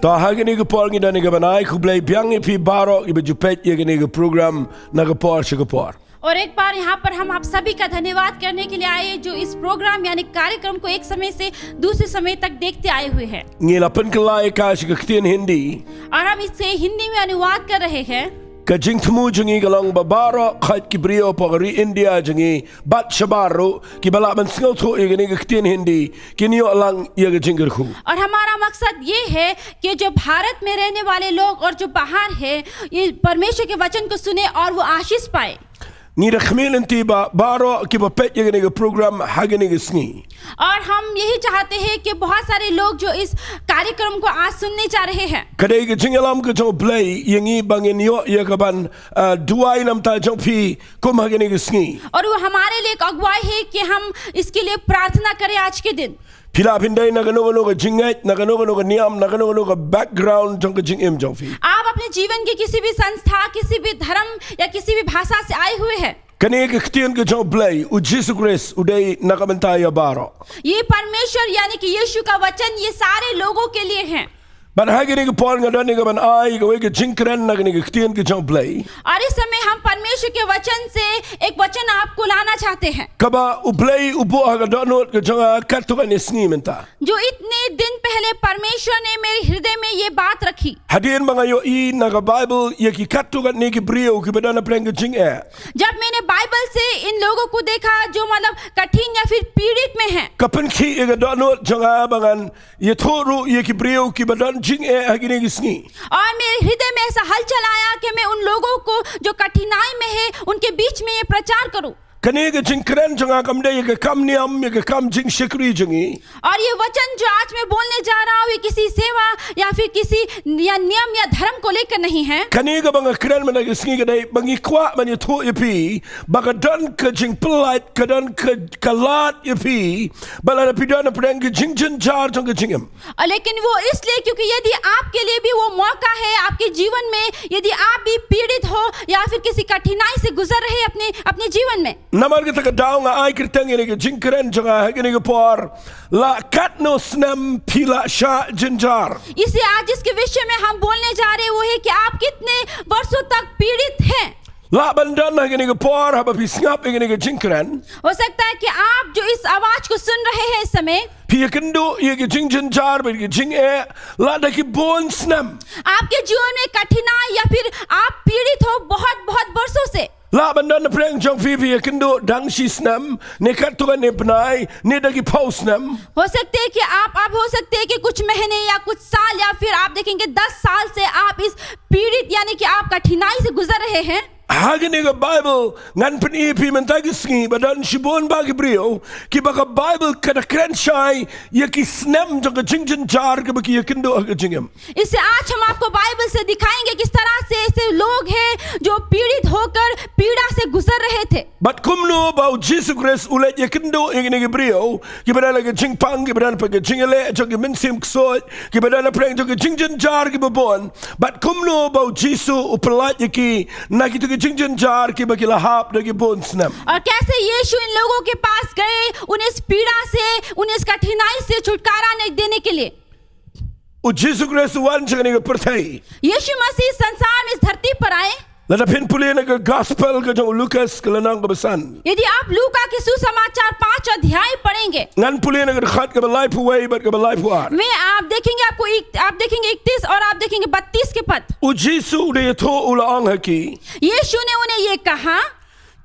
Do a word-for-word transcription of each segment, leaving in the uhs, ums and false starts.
To ha kane ka por ngi don ïa ka ban ai khublei biang ïa phi baroh kiba ju peit ïa kane ka program na ka por sha ka por. और एक बार यहाँ पर हम आप सभी का धन्यवाद करने के लिए आए, जो इस प्रोग्राम यानी कार्यक्रम को एक समय से दूसरे समय तक देखते आए हुए हैं। Ngi la pynkylla ïa ka sha ka ktien Hindi. और हम इसे हिंदी में अनुवाद कर रहे हैं। Ka jingthmu jong ngi ka long ba baroh khoit ki briew hapoh ka ri India jong ngi bad shabar ruh kiba lah ban sngewthuh ïa kane ka ktien Hindi kin ïoh lang ïa ka jingkyrkhu. और हमारा मकसद ये है कि जो भारत में रहने वाले लोग और जो बाहर हैं, ये परमेश्वर के वचन को सुने और वो आशीष पाए। Ngi da khmih lynti ba baroh kiba peit ïa kane ka program ha kane ka sngi. और हम यही चाहते हैं कि बहुत सारे लोग जो इस कार्यक्रम को आज सुनने जा रहे हैं। Ka dei ka jingïalam ka jong U Blei ïa ngi ba ngin ïoh ïa ka ban, ah, duwai na ka bynta jong phi kum ha kane ka sngi. और वो हमारे लिए एक अगुवाई है कि हम इसके लिए प्रार्थना करें आज के दिन। Phi lah phin dei na kano kano ka jingngeit, na kano kano ka niam, na kano kano ka background jong ka jingim jong phi. आप अपने जीवन के किसी भी संस्था, किसी भी धर्म या किसी भी भाषा से आए हुए हैं। Kane ka ktien ka jong U Blei, U Jisu Khrist u dei na ka bynta ïa baroh. ये परमेश्वर यानी कि यीशु का वचन ये सारे लोगों के लिए हैं। Bad ha kane ka por nga don ïa ka ban ai kawei ka jingkren na kane ka ktien ka jong U Blei. और इस समय हम परमेश्वर के वचन से एक वचन आपको लाना चाहते हैं। Kaba U Blei u buh ha ka dohnud ka jong nga katto katne sngi mynta. जो इतने दिन पहले परमेश्वर ने मेरे हृदय में ये बात रखी। Hadien ba nga ïohi na ka Baibl ïa ki katto katne ki briew kiba don hapdeng ka jingeh. जब मैंने बाइबल से इन लोगों को देखा जो मतलब कठिन या फिर पीड़ित में हैं। Ka pynkhih ïa ka dohnud jong nga ba ngan ïathuh ruh ïa ki briew kiba don jingeh ha kine ki sngi. और मेरे हृदय में ऐसा हलचल आया कि मैं उन लोगों को जो कठिनाई में है उनके बीच में ये प्रचार करूं। Kane ka jingkren jong nga kam dei ïa ka kam niam, ïa ka kam jingshakri jong ngi. और ये वचन जो आज मैं बोलने जा रहा हूँ, ये किसी सेवा या फिर किसी या नियम या धर्म को लेकर नहीं है। Kane kaba nga kren mynta ka sngi ka dei ba ngi kwah ban ïathuh ïa phi ba ka don ka jingpyllait, ka don ka, ka lad ïa phi ba lada phi don hapdeng ka jingjynjar jong ka jingim. और लेकिन वो इसलिए क्योंकि यदि आपके लिए भी वो मौका है, आपके जीवन में यदि आप भी पीड़ित हो या फिर किसी कठिनाई से गुजर रहे अपने, अपने जीवन में। Namar kata ka daw nga ai kyrteng ïa kane ka jingkren jong nga ha kane ka por, la katno snem phi la shah jynjar. इसलिए आज जिसके विषय में हम बोलने जा रहे हैं वो है कि आप कितने वर्षों तक पीड़ित हैं। Lah ban don ha kane ka por haba phi sngap ïa kane ka jingkren. हो सकता है कि आप जो इस आवाज को सुन रहे हैं इस समय, phi ïakynduh ïa ka jingjynjar bad ka jingeh la da ki bun snem. आपके जीवन में कठिनाई या फिर आप पीड़ित हो बहुत, बहुत वर्षों से। Lah ban don hapdeng jong phi phi ïakynduh dang shi snem, ne katto katne bnai, ne da ki phew snem. हो सकते हैं कि आप, आप हो सकते हैं कि कुछ महीने या कुछ साल या फिर आप देखेंगे दस साल से आप इस पीड़ित यानी कि आप कठिनाई से गुजर रहे हैं। Ha kane ka Baibl ngan pyni ïa phi mynta ka sngi ba don shibun bah ki briew kiba ka Baibl ka da kren shai ïa ki snem jong ka jingjynjar kaba ki ïakynduh ha ka jingim. इससे आज हम आपको बाइबल से दिखाएंगे किस तरह से ऐसे लोग हैं जो पीड़ित होकर पीड़ा से गुजर रहे थे। Bad kumno ba U Jisu Khrist u leit ïakynduh ïa kine ki briew kiba don ha ka jingpang, kiba don ha ka jingïaleh jong ki mynsiem ksuid, kiba don hapdeng jong ki jingjynjar kiba bun. Bad kumno ba U Jisu u pyllait ïa ki na kito ki jingjynjar kiba ki la hap da ki bun snem. और कैसे यीशु इन लोगों के पास गए, उन्हें इस पीड़ा से, उन्हें इस कठिनाई से छुटकारा ने-, देने के लिए। U Jisu Khrist u wan sha kane ka pyrthei. यीशु मसीह संसार में इस धरती पर आए। Lada phin pule na ka gospel ka jong u Lukas ka lynnong kaba san. यदि आप लूका के सुसमाचार पाँच अध्याय पढ़ेंगे, ngan pule na ka dkhot kaba laiphew wei bad kaba laiphew ar. मैं आप देखेंगे, आपको एक, आप देखेंगे इकतीस और आप देखेंगे बत्तीस के पद। U Jisu u da ïathuh u la ong ha ki. यीशु ने उन्हें ये कहा,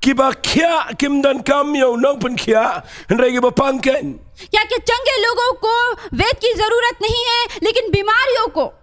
Kiba khiah kim donkam ïa u nongpynkhiah, hynrei kiba pang keiñ. क्या कि चंगे लोगों को वैद्य की जरूरत नहीं है, लेकिन बीमारियों को।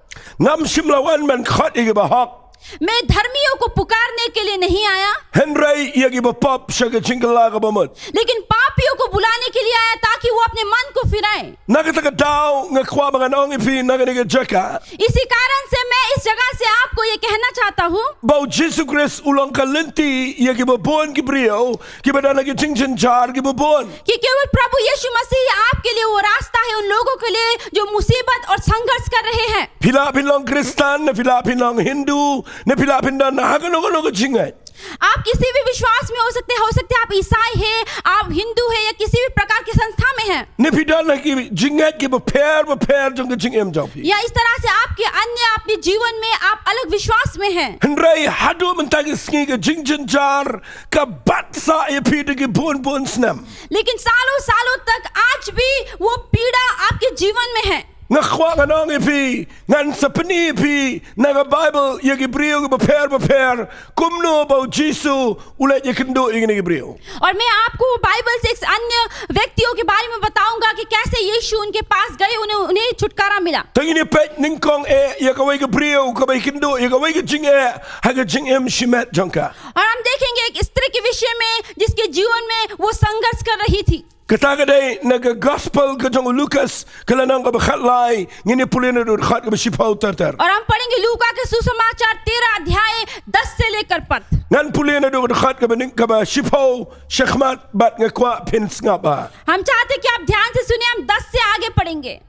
Ngam shym la wan ban khot ïa kiba hok. मैं धर्मियों को पुकारने के लिए नहीं आया, hynrei ïa kiba pop sha ka jingkylla kaba mut. लेकिन पापियों को बुलाने के लिए आया, ताकि वो अपने मन को फिराएं। Na kata ka daw nga kwah ba ngan ong ïa phi na kane ka jaka. इसी कारण से मैं इस जगह से आपको ये कहना चाहता हूँ ba u Jisu Khrist u long ka lynti ïa kiba bun ki briew kiba don ha ki jingjynjar kiba bun. कि केवल प्रभु यीशु मसीह ही आपके लिए वो रास्ता है उन लोगों के लिए जो मुसीबत और संघर्ष कर रहे हैं। Phi lah phin long Khristan, ne phi lah phin long Hindu, ne phi lah phin don ha kano kano ka jingngeit. आप किसी भी विश्वास में हो सकते हैं, हो सकते हैं आप ईसाई हैं, आप हिंदू हैं या किसी भी प्रकार की संस्था में हैं, Ne phi don ha ki jingngeit kiba pher ba pher jong ka jingim jong phi. या इस तरह से आपके अन्य अपने जीवन में आप अलग विश्वास में हैं। Hynrei haduh mynta ki sngi ka jingjynjar ka bat sah ïa phi da ki bun bun snem. लेकिन सालों सालों तक आज भी वो पीड़ा आपके जीवन में है। Nga kwah ngan ong ïa phi, ngan sa pyni ïa phi na ka Baibl ïa ki briew kiba pher ba pher kumno ba u Jisu u leit ïakynduh ïa kine ki briew. और मैं आपको बाइबल से एक अन्य व्यक्तियों के बारे में बताऊंगा कि कैसे यीशु उनके पास गए, उन्हें उन्हें छुटकारा मिला। Te ngin ïa peit nyngkong eh ïa kawei ka briew kaba ïakynduh ïa kawei ka jingeh ha ka jingim shimet jong ka. और हम देखेंगे एक स्त्री के विषय में जिसके जीवन में वो संघर्ष कर रही थी। Kata ka dei na ka Gospel ka jong u Lukas, ka lynnong kaba khatlai, ngin ïa pule naduh dkhot kaba shiphew ter ter. और हम पढ़ेंगे लूका के सुसमाचार तेरह अध्याय दस से लेकर पद। Ngan pule naduh dkhot kaba nyng-, kaba shiphew shakhmat bad nga kwah phin sngap bha. हम चाहते कि आप ध्यान से सुने, हम दस से आगे पढ़ेंगे।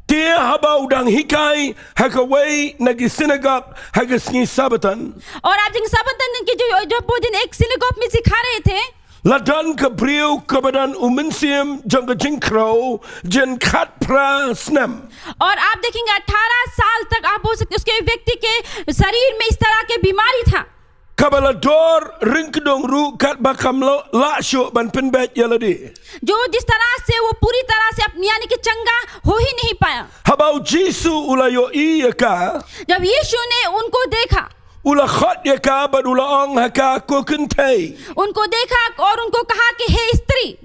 Te haba u dang hikai ha kawei na ki synagog ha ka sngi Sabbaton, और आप देखेंगे सब्बात दिन की जो जो वो दिन एक सिनेगॉग में सिखा रहे थे, la don ka briew kaba don u mynsiem jong ka jingkhrew jin khatphra snem. और आप देखेंगे अठारह साल तक आप बोल सकते उसके व्यक्ति के शरीर में इस तरह के बीमारी था। Kaba la dor ryngkdong ruh katba kam lah shuh ban pynbeit ïa lade. जो जिस तरह से वो पूरी तरह से अपनी यानी कि चंगा हो ही नहीं पाया। Haba u Jisu u la ïohi ïa ka, जब यीशु ने उनको देखा, u la khot ïa ka bad u la ong ha ka, ko kynthei, उनको देखा और उनको कहा कि हे स्त्री,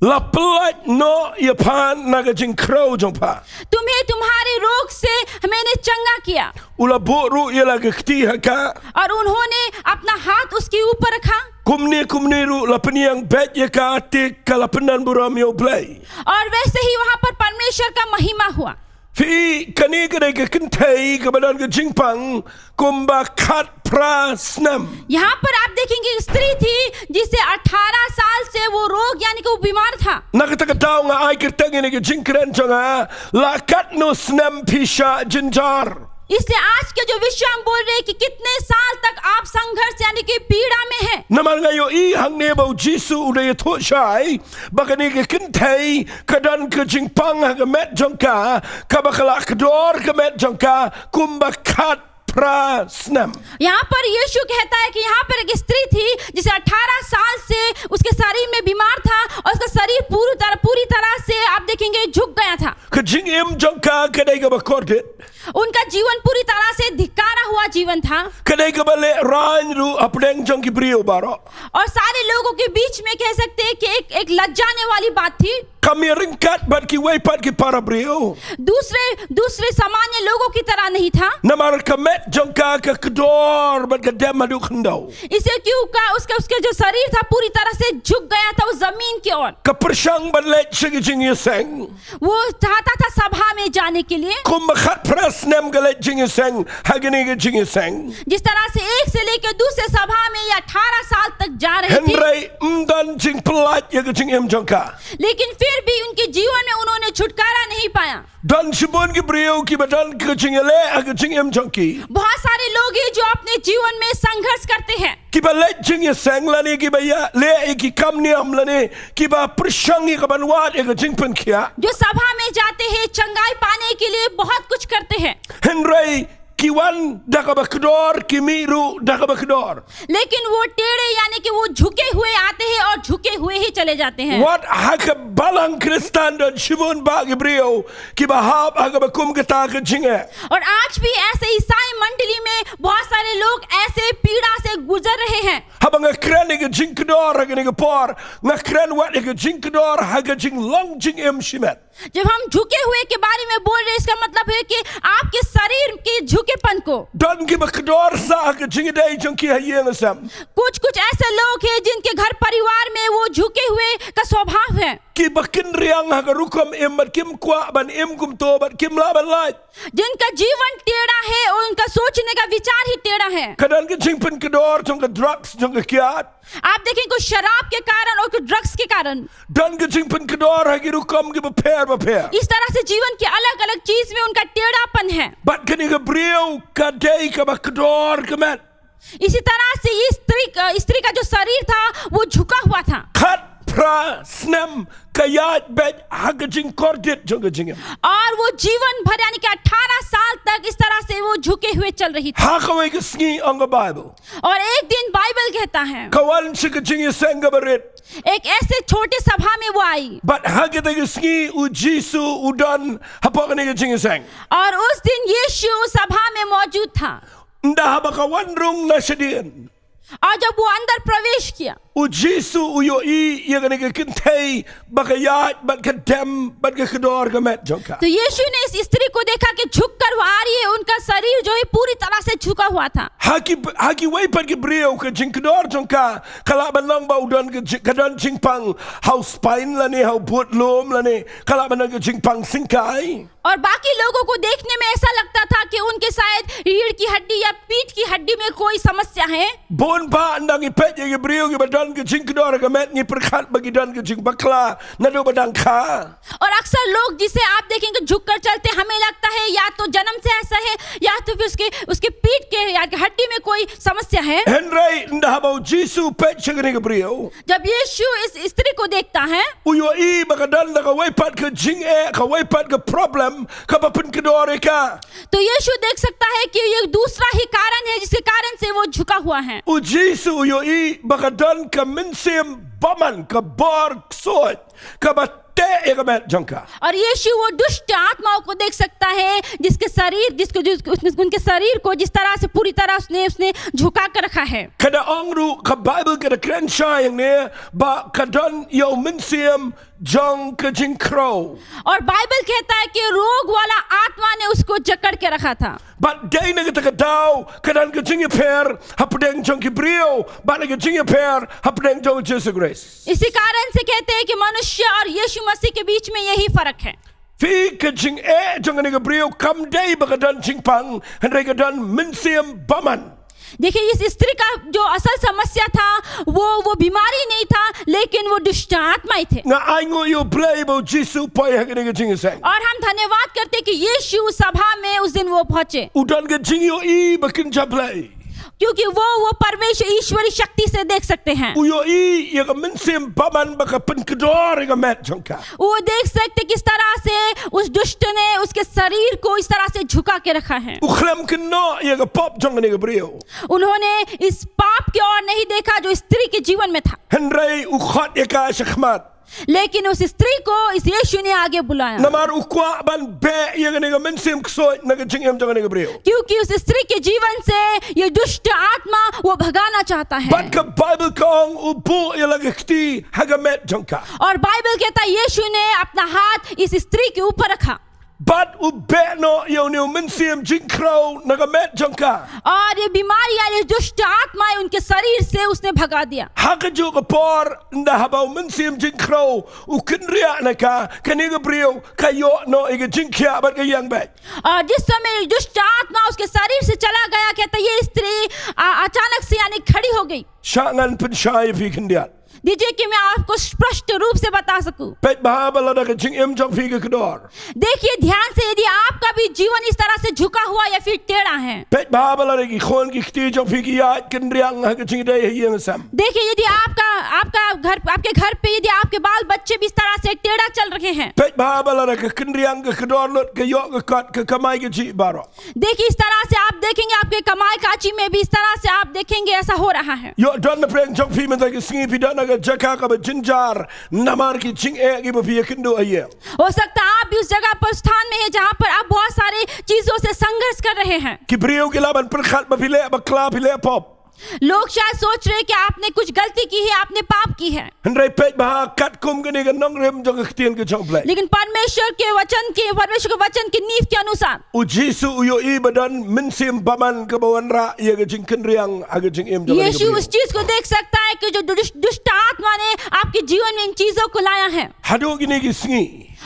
la pyllait noh ïa pha na ka jingkhrew jong pha. तुम्हें तुम्हारे रोग से मैंने चंगा किया। U la buh ruh ïa la ka kti ha ka. और उन्होंने अपना हाथ उसके ऊपर रखा। Kumne kumne ruh la pynïeng beit ïa ka, te ka la pyndonburom ïa U Blei. और वैसे ही वहां पर परमेश्वर का महिमा हुआ। Phi, kane ka dei ka kynthei kaba don ka jingpang kumba khatphra snem. यहाँ पर आप देखेंगे स्त्री थी जिसे अठारह साल से वो रोग यानी कि वो बीमार था। Na kata ka daw nga ai kyrteng ïa kane ka jingkren jong nga, la katno snem phi shah jynjar. इसलिए आज के जो विषय हम बोल रहे हैं कि कितने साल तक आप संघर्ष यानी कि पीड़ा में हैं। Namar nga ïohi hangne ba u Jisu u da ïathuh shai ba kane ka kynthei ka don ka jingpang ha ka met jong ka, kaba ka la kdor ka met jong ka kumba khatphra snem. यहाँ पर यीशु कहता है कि यहाँ पर एक स्त्री थी जिसे अठारह साल से उसके शरीर में बीमार था और उसका शरीर पूरी तरह पूरी तरह से आप देखेंगे झुक गया था। Ka jingim jong ka ka dei kaba kordit. उनका जीवन पूरी तरह से धिक्कारा हुआ जीवन था। Ka dei kaba lehraiñ ruh hapdeng jong ki briew baroh. और सारे लोगों के बीच में कह सकते हैं कि एक एक लज्जाने वाली बात थी। Kam ïaryngkat bad kiwei pat ki para briew. दूसरे दूसरे सामान्य लोगों की तरह नहीं था। Namar ka met jong ka ka kdor bad ka dem haduh khyndew. इसे क्यों का उसका उसका जो शरीर था पूरी तरह से झुक गया था उस जमीन की ओर। Ka pyrshang ban leit sha ki jingïaseng. वो चाहता था सभा में जाने के लिए। Kumba khatphra snem ka leit jingïaseng ha kane ka jingïaseng. जिस तरह से एक से लेकर दूसरे सभा में ये अठारह साल तक जा रही थी। Hynrei ym don jingpyllait ïa ka jingim jong ka. लेकिन फिर भी उनके जीवन में उन्होंने छुटकारा नहीं पाया। Don shibun ki briew kiba don ka jingïaleh ha ka jingim jong ki. बहुत सारे लोग हैं जो अपने जीवन में संघर्ष करते हैं। Kiba leit jingïaseng lane kiba ïaleh ïa ki kam niam lane kiba pyrshang ïa ka ban wad ïa ka jingpynkhiah. जो सभा में जाते हैं, चंगाई पाने के लिए बहुत कुछ करते हैं। Hynrei ki wan da kaba kdor, ki mih ruh da kaba kdor. लेकिन वो टेढ़े यानी कि वो झुके हुए आते हैं और झुके हुए ही चले जाते हैं। Wat ha ka balang Khristan don shibun bah ki briew kiba hap ha kaba kum kata ka jingeh. और आज भी ऐसे ईसाई मंडली में बहुत सारे लोग ऐसे पीड़ा से गुजर रहे हैं। Haba nga kren ïa ka jingkdor ha kane ka por, nga kren wat ïa ka jingkdor ha ka jinglong jingim shimet. जब हम झुके हुए के बारे में बोल रहे, इसका मतलब है कि आपके शरीर के झुकेपन को। Don kiba kdor sah ha ka jingïadei jong ki ha ïing ha sem. कुछ कुछ ऐसे लोग हैं जिनके घर परिवार में वो झुके हुए का स्वभाव है। Kiba kynriang ha ka rukom im bad kim kwah ban im kumto bad kim lah ban lait. जिनका जीवन टेढ़ा है और उनका सोचने का विचार ही टेढ़ा है। Ka don ka jingpynkdor jong ka drugs, jong ka kiad. आप देखें, कुछ शराब के कारण और कुछ ड्रग्स के कारण। Don ka jingpynkdor ha ki rukom kiba pher bapher. इस तरह से जीवन के अलग-अलग चीज में उनका टेढ़ापन है। Bad kane ka briew ka dei kaba kdor ka met. इसी तरह से ये स्त्री का, स्त्री का जो शरीर था, वो झुका हुआ था। Khatphra snem ka ïaid beit ha ka jingkordit jong ka jingim. और वो जीवन भर, यानी कि अठारह साल तक इस तरह से वो झुके हुए चल रही थी। Ha kawei ka sngi ong ka Baibl. और एक दिन बाइबल कहता है, ka wan sha ka jingïaseng kaba rit. एक ऐसे छोटे सभा में वो आई। Bad ha kata ka sngi u Jisu u don hapoh kane ka jingïaseng. और उस दिन यीशु उस सभा में मौजूद था। Ynda haba ka wan rung na shadien, और जब वो अंदर प्रवेश किया, u Jisu u ïohi ïa kane ka kynthei ba ka ïaid bad ka dem bad ka kdor ka met jong ka. तो यीशु ने इस स्त्री को देखा कि झुककर वो आ रही है, उनका शरीर जो है पूरी तरह से झुका हुआ था। Ha ki, ha kiwei pat ki briew ka jingkdor jong ka ka lah ban long ba u don ka ji-, ka don jingpang ha u spine lane ha u budlum lane ka lah ban don ka jingpang syngkai. और बाकी लोगों को देखने में ऐसा लगता था कि उनके शायद रीढ़ की हड्डी या पीठ की हड्डी में कोई समस्या है। Bun ba ynda ngi peit ïa ki briew kiba don ka jingkdor ka met ngi pyrkhat ba ki don ka jingbakla naduh ba dang kha. और अक्सर लोग जिसे आप देखेंगे झुककर चलते, हमें लगता है या तो जन्म से ऐसा है या तो फिर उसके, उसके पीठ के या हड्डी में कोई समस्या है। Hynrei ynda haba u Jisu u peit sha kane ka briew, जब यीशु इस स्त्री को देखता है, u ïohi ba ka don da kawei pat ka jingeh, kawei pat ka problem kaba pynkdor ïa ka. तो यीशु देख सकता है कि ये दूसरा ही कारण है जिसके कारण से वो झुका हुआ है। U Jisu u ïohi ba ka don ka mynsiem bymman, ka bor ksuid kaba teh ïa ka met jong ka. और यीशु वो दुष्ट आत्माओं को देख सकता है जिसके शरीर, जिसको, जिस, उसने, उनके शरीर को जिस तरह से पूरी तरह उसने, उसने झुका कर रखा है। Ka da ong ruh ka Baibl ka da kren shai hangne ba ka don ïa u mynsiem jong ka jingkhrew. और बाइबल कहता है कि रोग वाला आत्मा ने उसको जकड़ के रखा था। Bad dei na kata ka daw ka don ka jingïapher hapdeng jong ki briew bad ka jingïapher hapdeng jong u Jisu Khrist. इसी कारण से कहते हैं कि मनुष्य और यीशु मसीह के बीच में यही फर्क है। Phi, ka jingeh jong kane ka briew kam dei ba ka don jingpang, hynrei ka don mynsiem bymman. देखिए, इस स्त्री का जो असल समस्या था, वो, वो बीमारी नहीं था, लेकिन वो दुष्ट आत्माएं थे। Nga ainguh ïa U Blei ba u Jisu u poi ha kane ka jingïaseng. और हम धन्यवाद करते हैं कि यीशु उस सभा में उस दिन वो पहुंचे। U don ka jingïohi ba kynja Blei. क्योंकि वो, वो परमेश्वर ईश्वरी शक्ति से देख सकते हैं। U ïohi ïa ka mynsiem bymman ba ka pynkdor ïa ka met jong ka. वो देख सकते किस तरह से उस दुष्ट ने उसके शरीर को इस तरह से झुका के रखा है। U khlem kynnoh ïa ka pop jong kane ka briew. उन्होंने इस पाप की ओर नहीं देखा जो स्त्री के जीवन में था। Hynrei u khot ïa ka shakhmat. लेकिन उस स्त्री को इस यीशु ने आगे बुलाया। Namar u kwah ban beh ïa kane ka mynsiem ksuid na ka jingim jong kane ka briew. क्योंकि उस स्त्री के जीवन से ये दुष्ट आत्मा वो भगाना चाहता है। Bad ka Baibl ka ong u buh ïa la ka kti ha ka met jong ka. और बाइबल कहता है यीशु ने अपना हाथ इस स्त्री के ऊपर रखा। Bad u beh noh ïa une u mynsiem jingkhrew na ka met jong ka. और ये बीमारी या ये दुष्ट आत्माएं उनके शरीर से उसने भगा दिया। Ha kajuh ka por, ynda haba u mynsiem jingkhrew u kynriah na ka, kane ka briew ka ïoh noh ïa ka jingkhiah bad ka ïeng beit. और जिस समय ये दुष्ट आत्मा उसके शरीर से चला गया, कहता है, ये स्त्री, आ, अचानक से यानी खड़ी हो गई। Shah ngan pynshai ïa phi khyndiat. दीजिए कि मैं आपको स्पष्ट रूप से बता सकूं। Peit bha ba lada ka jingim jong phi ka kdor. देखिए ध्यान से, यदि आपका भी जीवन इस तरह से झुका हुआ या फिर टेढ़ा है। Peit bha ba lada ki khun ki kti jong phi ki ïaid kynriang ha ka jingïadei ha ïing ha sem. देखिए, यदि आपका, आपका घर, आपके घर पे यदि आपके बाल बच्चे भी इस तरह से टेढ़ा चल रहे हैं। Peit bha ba lada ka kynriang ka kdor lut, ka ïoh ka kot, ka kamai kajih baroh. देखिए, इस तरह से आप देखेंगे, आपके कमाई काजी में भी इस तरह से आप देखेंगे, ऐसा हो रहा है। Ïoh don na pdeng jong phi mynta ka sngi phi don ha ka jaka kaba jynjar namar ki jingeh kiba phi ïakynduh ha ïing. हो सकता है आप भी उस जगह पर, स्थान में है, जहां पर आप बहुत सारी चीजों से संघर्ष कर रहे हैं। Ki briew ki lah ban pyrkhat ba phi leh bakla, phi leh pop. लोग शायद सोच रहे हैं कि आपने कुछ गलती की है, आपने पाप की है। Hynrei peit bha katkum kane ka nongrim jong ka ktien ka jong U Blei. लेकिन परमेश्वर के वचन के, परमेश्वर के वचन की नींव के अनुसार U Jisu u ïohi ba don mynsiem bymman kaba wanrah ïa ka jingkynriang ha ka jingim jong ka. यीशु उस चीज को देख सकता है कि जो दुष्ट, दुष्ट आत्मा ने आपके जीवन में इन चीजों को लाया है। Haduh kine ki sngi.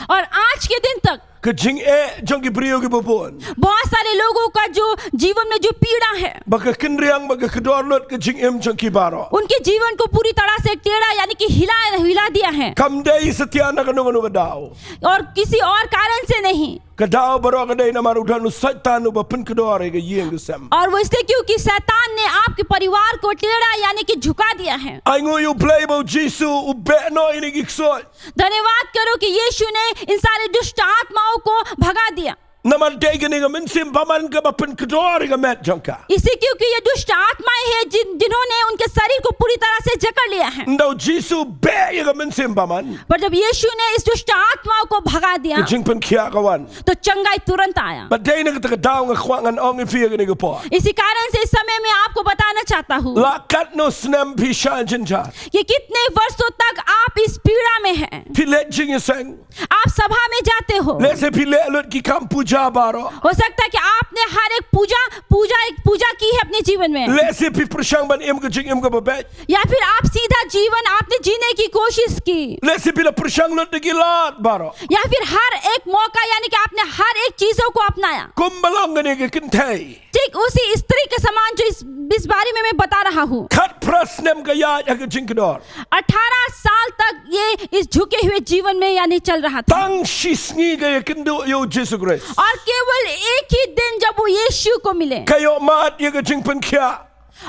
और आज के दिन तक Ka jingeh jong ki briew kiba bun. बहुत सारे लोगों का जो जीवन में जो पीड़ा है, ba ka kynriang, ba ka kdor lut ka jingim jong ki baroh. उनके जीवन को पूरी तरह से टेढ़ा यानी कि हिला, हिला दिया है। Kam dei satia na kano kano ka daw. और किसी और कारण से नहीं। Ka daw baroh ka dei namar u don u Soitan uba pynkdor ïa ka ïing ka sem. और वो इसलिए क्योंकि शैतान ने आपके परिवार को टेढ़ा यानी कि झुका दिया है। Ai nguh ïa U Blei ba U Jisu u beh noh ïa kine ki ksuid. धन्यवाद करो कि यीशु ने इन सारे दुष्ट आत्माओं को भगा दिया। Namar dei kane ka mynsiem bymman kaba pynkdor ïa ka met jong ka. इसी क्योंकि ये दुष्ट आत्माएं हैं जिन, जिन्होंने उनके शरीर को पूरी तरह से जकड़ लिया है। Ynda U Jisu u beh ïa ka mynsiem bymman. पर जब यीशु ने इस दुष्ट आत्माओं को भगा दिया, Ka jingpynkhiah ka wan. तो चंगाई तुरंत आया। Bad dei na kata ka daw nga kwah ngan ong ïa phi ha kane ka por. इसी कारण से इस समय मैं आपको बताना चाहता हूँ Lah katno snem phi shah jynjar. कि कितने वर्षों तक आप इस पीड़ा में हैं। Phi leit jingïaseng. आप सभा में जाते हो। Lehse phi leh lut ki kam puja baroh. हो सकता है कि आपने हर एक पूजा, पूजा, एक पूजा की है अपने जीवन में। Lehse phi pyrshang ban im ka jingim kaba beit. या फिर आप सीधा जीवन आपने जीने की कोशिश की। Lehse phi la pyrshang lut da ki lad baroh. या फिर हर एक मौका यानी कि आपने हर एक चीजों को अपनाया। Kumba long kane ka kynthei. ठीक उसी स्त्री के समान जो इस, इस बारे में मैं बता रहा हूँ। Khatphra snem ka ïaid ha ka jingkdor. अठारह साल तक ये इस झुके हुए जीवन में यानी चल रहा था। Tang shisngi ka ïakynduh ïa U Jisu Khrist. और केवल एक ही दिन जब वो यीशु को मिले। Ka ïohmad ïa ka jingpynkhiah.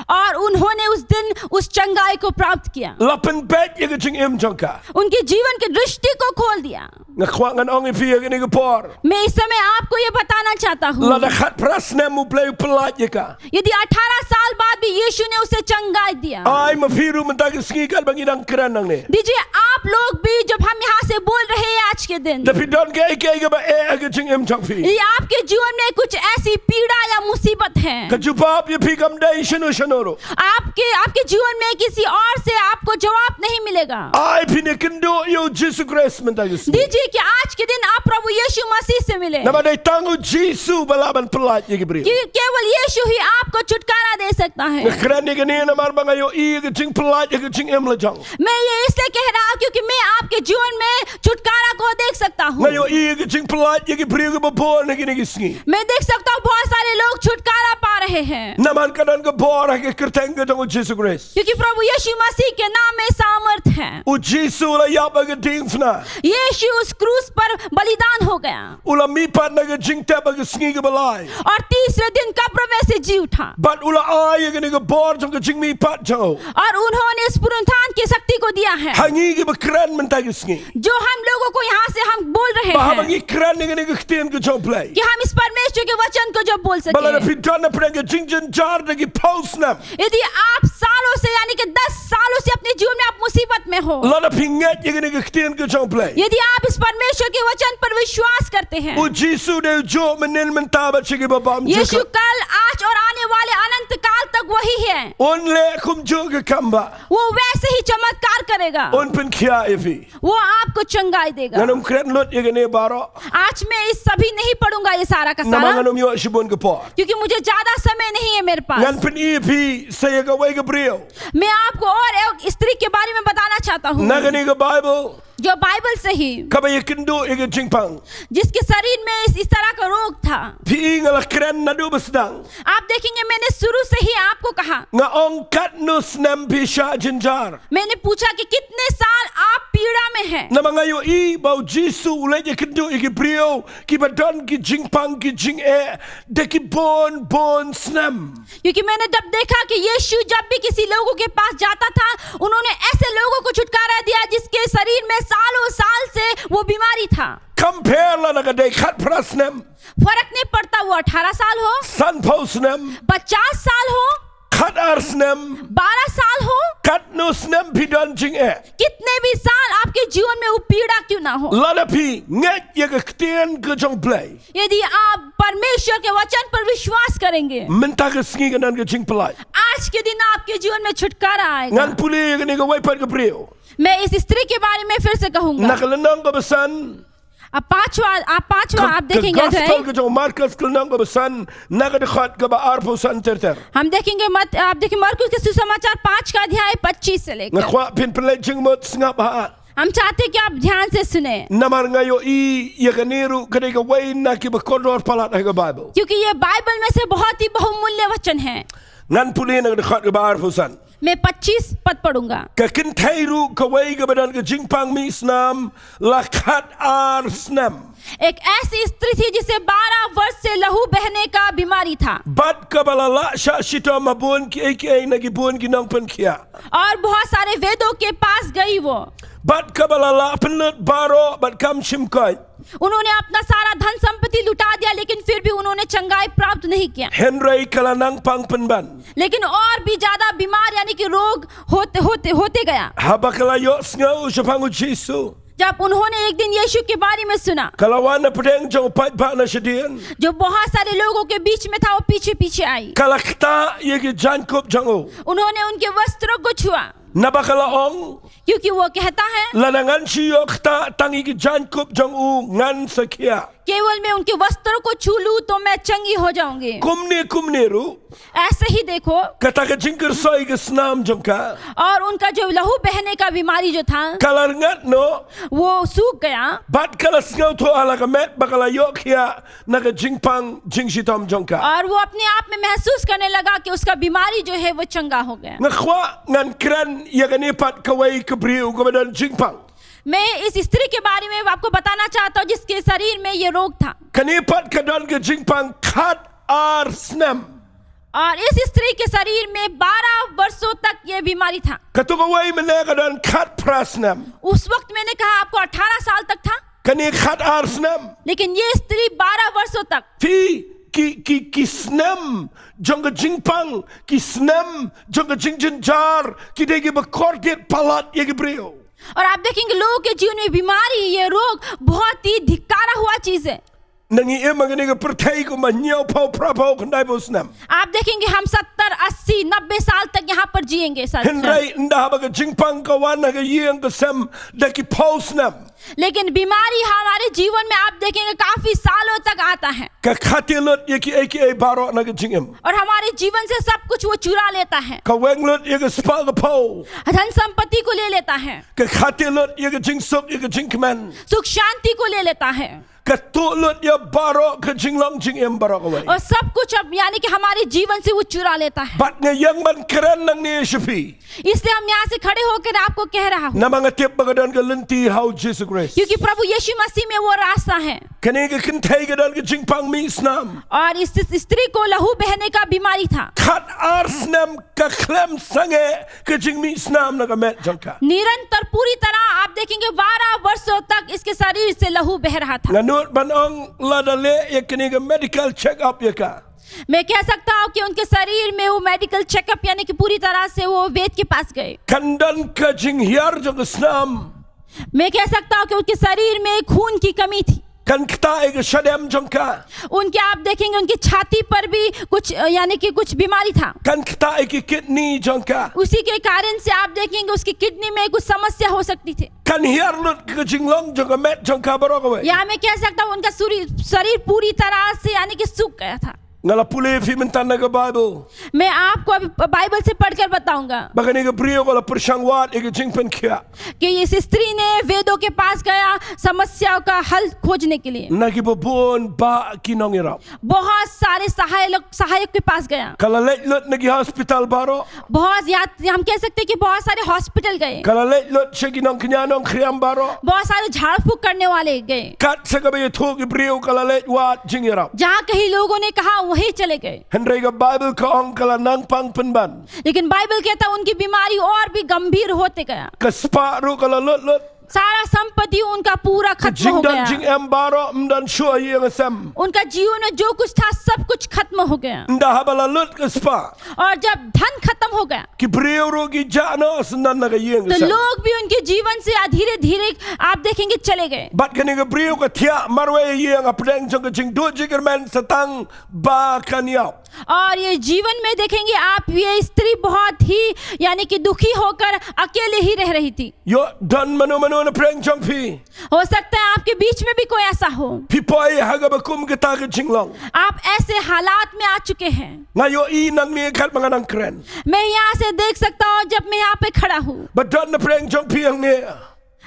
और उन्होंने उस दिन उस चंगाई को प्राप्त किया। La pynbeit ïa ka jingim jong ka. उनके जीवन की दृष्टि को खोल दिया। Nga kwah ngan ong ïa phi ha kane ka por. मैं इस समय आपको ये बताना चाहता हूँ। Lada khatphra snem U Blei u pyllait ïa ka. यदि अठारह साल बाद भी यीशु ने उसे चंगाई दिया। Ai ma phi ruh mynta ka sngi katba ngi dang kren nangne. दीजिए आप लोग भी जब हम यहाँ से बोल रहे हैं आज के दिन। Da phi don kaei kaei kaba eh ha ka jingim jong phi. यदि आपके जीवन में कुछ ऐसी पीड़ा या मुसीबत है। Ka jubab ïa phi kam dei shano shano ruh. आपके, आपके जीवन में किसी और से आपको जवाब नहीं मिलेगा। Ai phin ïakynduh ïa U Jisu Khrist mynta ka sngi. दीजिए कि आज के दिन आप प्रभु यीशु मसीह से मिले। Namar dei tang U Jisu ba lah ban pyllait ïa ki briew. कि केवल यीशु ही आपको छुटकारा दे सकता है। Nga kren ïa kane namar ba nga ïohi ïa ka jingpyllait ïa ka jingim la jong. मैं ये इसलिए कह रहा हूँ क्योंकि मैं आपके जीवन में छुटकारा को देख सकता हूँ। Nga ïohi ïa ka jingpyllait ïa ki briew kiba bun ha kine ki sngi. मैं देख सकता हूँ बहुत सारे लोग छुटकारा पा रहे हैं। Namar ka don ka bor ha ka kyrteng ka jong U Jisu Khrist. क्योंकि प्रभु यीशु मसीह के नाम में सामर्थ है। U Jisu u la ïap ha ka diengphna. यीशु उस क्रूस पर बलिदान हो गया। U la mihpat na ka jingtep ha ka sngi kaba lai. और तीसरे दिन कब्र में से जी उठा। Bad u la ai ïa kane ka bor jong ka jingmihpat jong u. और उन्होंने इस पुनरुत्थान की शक्ति को दिया है। Ha ngi kiba kren mynta ka sngi. जो हम लोगों को यहाँ से हम बोल रहे हैं। Ba haba ngi kren ïa kane ka ktien ka jong U Blei. कि हम इस परमेश्वर के वचन को जब बोल सकें। Ba lada phi don hapdeng ka jingjynjar da ki phew snem. यदि आप सालों से यानी कि दस सालों से अपने जीवन में आप मुसीबत में हो। Lada phi ngeit ïa kane ka ktien ka jong U Blei. यदि आप इस परमेश्वर के वचन पर विश्वास करते हैं। U Jisu u dei ujuh mynnin mynta bad sha kiba bymjukut. यीशु कल, आज और आने वाले अनंत काल तक वही है। Un leh kumjuh ka kam ba. वो वैसे ही चमत्कार करेगा। Un pynkhiah ïa phi. वो आपको चंगाई देगा। Ngan ym kren lut ïa kane baroh. आज मैं इस सभी नहीं पढ़ूंगा ये सारा का सारा। Namar ngan ym ïoh shibun ka por. क्योंकि मुझे ज्यादा समय नहीं है मेरे पास। Ngan pyni ïa phi sa ïa kawei ka briew. मैं आपको और एक स्त्री के बारे में बताना चाहता हूँ। Na kane ka Baibl. जो बाइबल से ही। Kaba ïakynduh ïa ka jingpang. जिसके शरीर में इस, इस तरह का रोग था। Phi i nga la kren naduh ba sdang. आप देखेंगे, मैंने शुरू से ही आपको कहा। Nga ong katno snem phi shah jynjar. मैंने पूछा कि कितने साल आप पीड़ा में हैं। Namar nga ïohi ba U Jisu u leit ïakynduh ïa ki briew kiba don ki jingpang ki jingeh da ki bun bun snem. क्योंकि मैंने जब देखा कि यीशु जब भी किसी लोगों के पास जाता था, उन्होंने ऐसे लोगों को छुटकारा दिया जिसके शरीर में सालों साल से वो बीमारी था। Kam pher lada ka dei khatphra snem. फर्क नहीं पड़ता वो अठारह साल हो, Sanphew snem. पचास साल हो, Khatar snem. बारह साल हो, Katno snem phi don jingeh. कितने भी साल आपके जीवन में वो पीड़ा क्यों ना हो, Lada phi ngeit ïa ka ktien ka jong U Blei. यदि आप परमेश्वर के वचन पर विश्वास करेंगे, Mynta ka sngi kan don ka jingpyllait. आज आज के दिन आपके जीवन में छुटकारा आएगा। Ngan pule ïa kane kawei pat ka briew. मैं इस स्त्री के बारे में फिर से कहूंगा। Na ka lynnong kaba san. अब पांचवा, आप पांचवा आप देखेंगे अध्याय। Gospel ka jong u Markos ka lynnong kaba san, na ka dkhot kaba arphew san ter ter. हम देखेंगे मत, आप देखिए मरकुस के सुसमाचार पाँच का अध्याय पच्चीस से लेकर। Nga kwah phin pynleit jingmut, sngap bha. हम चाहते हैं कि आप ध्यान से सुने। Namar nga ïohi ïa kane ruh ka dei kawei na kiba kordor palat ha ka Baibl. क्योंकि ये बाइबल में से बहुत ही बहुमूल्य वचन है। Ngan pule na ka dkhot kaba arphew san. मैं पच्चीस पद पढ़ूंगा। Ka kynthei ruh kawei kaba don ka jingpang mih snam la khat ar snem. एक ऐसी स्त्री थी जिसे बारह वर्ष से लहू बहने का बीमारी था। Bad kaba la lah shah shitom ha bun kiei kiei na ki bun ki nongpynkhiah. और बहुत सारे वेदों के पास गई वो। Bad kaba la lah pynlut baroh bad kam shim koit. उन्होंने अपना सारा धन संपत्ति लुटा दिया, लेकिन फिर भी उन्होंने चंगाई प्राप्त नहीं किया। Hynrei ka la nang pang pynban. लेकिन और भी ज्यादा बीमार, यानी कि रोग होते, होते, होते गया। Haba ka la ïohsngew shaphang u Jisu. जब उन्होंने एक दिन यीशु के बारे में सुना, ka la wan na pdeng jong u paidbah na shadien. जो बहुत सारे लोगों के बीच में था, वो पीछे पीछे आई। Ka la ktah ïa ki jaiñkup jong u. उन्होंने उनके वस्त्रों को छुआ। Naba ka la ong, क्योंकि वो कहता है, lada ngan shu ïoh ktah tang ïa ki jaiñkup jong u ngan sa khiah. केवल मैं उनके वस्त्रों को छू लूं तो मैं चंगी हो जाऊंगी। Kumne kumne ruh, ऐसे ही देखो, kata ka jingkyrsoi ka snam jong ka, और उनका जो लहू बहने का बीमारी जो था, ka la rngat noh, वो सूख गया। Bad ka la sngewthuh ha la ka met ba ka la ïoh khiah na ka jingpang jingshitom jong ka. और वो अपने आप में महसूस करने लगा कि उसका बीमारी जो है वो चंगा हो गया। Nga kwah ngan kren ïa kane pat kawei ka briew kaba don jingpang. मैं इस स्त्री के बारे में आपको बताना चाहता हूँ जिसके शरीर में ये रोग था। Kane pat ka don ka jingpang khat ar snem. और इस स्त्री के शरीर में बारह वर्षों तक ये बीमारी था। Kato kawei mynne ka don khat phra snem. उस वक्त मैंने कहा आपको अठारह साल तक था। Kane khat ar snem. लेकिन ये स्त्री बारह वर्षों तक। Phi, ki, ki, ki snem jong ka jingpang, ki snem jong ka jingjynjar, ki dei kiba kordit palat ïa ki briew. और आप देखेंगे लोगों के जीवन में बीमारी, ये रोग बहुत ही धिक्कारा हुआ चीज है। Ngi im ha kane ka pyrthei kumba hynñiewphew, phraphew, khyndaiphew snem. आप देखेंगे हम सत्तर, अस्सी, नब्बे साल तक यहाँ पर जिएंगे, सर। Hynrei ynda haba ka jingpang ka wan ha ka ïing ka sem da ki phew snem. लेकिन बीमारी हमारे जीवन में आप देखेंगे काफी सालों तक आता है। Ka khatii lut ïa kiei kiei baroh na ka jingim. और हमारे जीवन से सब कुछ वो चुरा लेता है। Ka weng lut ïa ka spah ka phew. धन संपत्ति को ले लेता है। Ka khatii lut ïa ka jingsuk, ïa ka jingkmen. सुख शांति को ले लेता है। Ka tuh lut ïa baroh ka jinglong jingim baroh kawei. और सब कुछ अब यानी कि हमारे जीवन से वो चुरा लेता है। Bad nga ïeng ban kren nangne sha phi. इसलिए हम यहाँ से खड़े होकर आपको कह रहा हूँ। Namar nga tip ba ka don ka lynti ha u Jisu Khrist. क्योंकि प्रभु यीशु मसीह में वो रास्ता है। Kane ka kynthei ka don ka jingpang mih snam. और इस, इस स्त्री को लहू बहने का बीमारी था। Khat ar snem ka khlem sangeh ka jingmih snam na ka met jong ka. निरंतर पूरी तरह आप देखेंगे बारह वर्षों तक इसके शरीर से लहू बह रहा था। Nga nud ban ong lada leh ïa kane ka medical check up ïa ka. मैं कह सकता हूँ कि उनके शरीर में वो मेडिकल चेकअप यानी कि पूरी तरह से वो वैद्य के पास गए। Kan don ka jinghiar jong ka snam. मैं कह सकता हूँ कि उनके शरीर में खून की कमी थी। Kan ktah ïa ka shadem jong ka. उनके आप देखेंगे उनकी छाती पर भी कुछ, अ, यानी कि कुछ बीमारी था। Kan ktah ïa ki kidney jong ka. उसी के कारण से आप देखेंगे उसकी किडनी में कुछ समस्या हो सकती थी। Kan hiar lut ka jinglong jong ka met jong ka baroh kawei. या मैं कह सकता हूँ उनका सूरी-, शरीर पूरी तरह से यानी कि सूख गया था। Nga la pule ïa phi mynta na ka Baibl. मैं आपको अभी ब-, बाइबल से पढ़कर बताऊंगा। Ba kane ka briew ka la pyrshang wad ïa ka jingpynkhiah. कि इस स्त्री ने वेदों के पास गया समस्याओं का हल खोजने के लिए। Na kiba bun bah ki nongïarap. बहुत सारे सहायक, सहायक के पास गया। Ka la leit lut na ki hospital baroh. बहुत यात-, हम कह सकते हैं कि बहुत सारे हॉस्पिटल गए। Ka la leit lut sha ki nongkñia nongkhriam baroh. बहुत सारे झाड़ फूक करने वाले गए। Kat sa kaba ïathuh ki briew ka la leit wad jingïarap. जहाँ कहीं लोगों ने कहा वहीं चले गए। Hynrei ka Baibl ka ong ka la nang pang pynban. लेकिन बाइबल कहता उनकी बीमारी और भी गंभीर होते गया। Ka spah ruh ka la lut lut. सारा संपत्ति उनका पूरा खत्म हो गया। Ka jingdon jingem baroh ym don shuh ha ïing ha sem. उनका जीवन में जो कुछ था, सब कुछ खत्म हो गया। Ynda haba la lut ka spah. और जब धन खत्म हो गया, ki briew ruh ki jah noh syndon na ka ïing ka sem. तो लोग भी उनके जीवन से धीरे-धीरे, आप देखेंगे, चले गए। Bad kane ka briew ka thiah marwei ha ïing hapdeng jong ka jingduh jingkyrmen sa tang ba kan ïap. और ये जीवन में देखेंगे आप, ये स्त्री बहुत ही, यानी कि दुखी होकर अकेले ही रह रही थी। Ïoh don mano mano na pdeng jong phi. हो सकता है आपके बीच में भी कोई ऐसा हो। Phi poi ha kaba kum kata ka jinglong. आप ऐसे हालात में आ चुके हैं। Nga ïohi nangne katba nga nang kren. मैं यहाँ से देख सकता हूँ, जब मैं यहाँ पे खड़ा हूँ। Ba don na pdeng jong phi hangne.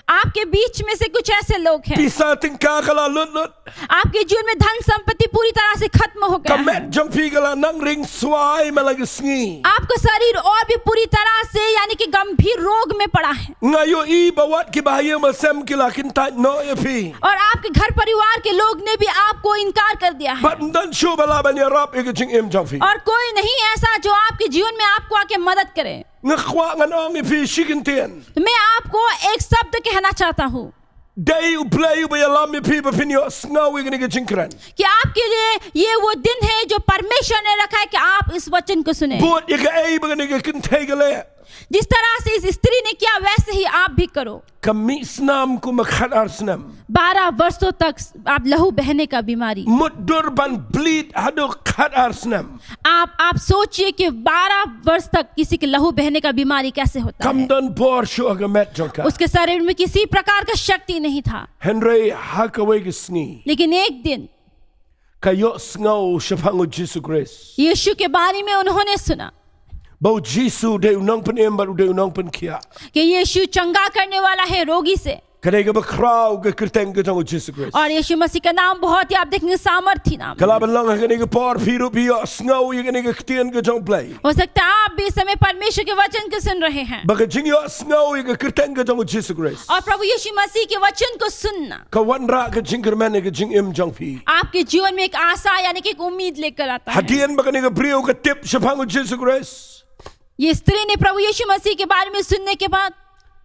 आपके बीच में से कुछ ऐसे लोग हैं। Pisa tyngka ka la lut lut. आपके जीवन में धन संपत्ति पूरी तरह से खत्म हो गया है। Ka met jong phi ka la nang ring swai man la ka sngi. आपका शरीर और भी पूरी तरह से, यानी कि गंभीर रोग में पड़ा है। Nga ïohi ba wat kiba ha ïing ha sem ki la kyntait noh ïa phi. और आपके घर परिवार के लोग ने भी आपको इनकार कर दिया है। Bad ym don shuh ba lah ban ïarap ïa ka jingim jong phi. और कोई नहीं ऐसा जो आपके जीवन में आपको आके मदद करे। Nga kwah ngan ong ïa phi shi kyntien. तो मैं आपको एक शब्द कहना चाहता हूँ। Dei U Blei uba ïalam ïa phi ba phin ïohsngew ïa kane ka jingkren. कि आपके लिए ये वो दिन है जो परमेश्वर ने रखा है कि आप इस वचन को सुने। Bad ïa kaei ba kane ka kynthei ka leh. जिस तरह से इस स्त्री ने किया, वैसे ही आप भी करो। Ka mih snam kum ha khatar snem. बारह वर्षों तक आप लहू बहने का बीमारी। Mutdur ban bleed haduh khatar snem. आप, आप सोचिए कि बारह वर्ष तक किसी के लहू बहने का बीमारी कैसे होता है। Kam don bor shuh ha ka met jong ka. उसके शरीर में किसी प्रकार का शक्ति नहीं था। Hynrei ha kawei ka sngi. लेकिन एक दिन ka ïohsngew shaphang U Jisu Khrist. यीशु के बारे में उन्होंने सुना। Ba U Jisu u dei u nongpynim bad u dei u nongpynkhiah. कि यीशु चंगा करने वाला है रोगी से। Ka dei kaba khraw ka kyrteng ka jong U Jisu Khrist. और यीशु मसीह का नाम बहुत ही, आप देखेंगे, सामर्थी नाम है। Ka lah ban long ha kane ka por phi ruh phi ïohsngew ïa kane ka ktien ka jong U Blei. हो सकता है आप भी इस समय परमेश्वर के वचन को सुन रहे हैं। Ba ka jingïohsngew ïa ka kyrteng ka jong U Jisu Khrist. और प्रभु यीशु मसीह के वचन को सुनना। Ka wanrah ka jingkyrmen ha ka jingim jong phi. आपके जीवन में एक आशा, यानी कि एक उम्मीद लेकर आता है। Hadien ba kane ka briew ka tip shaphang U Jisu Khrist. ये स्त्री ने प्रभु यीशु मसीह के बारे में सुनने के बाद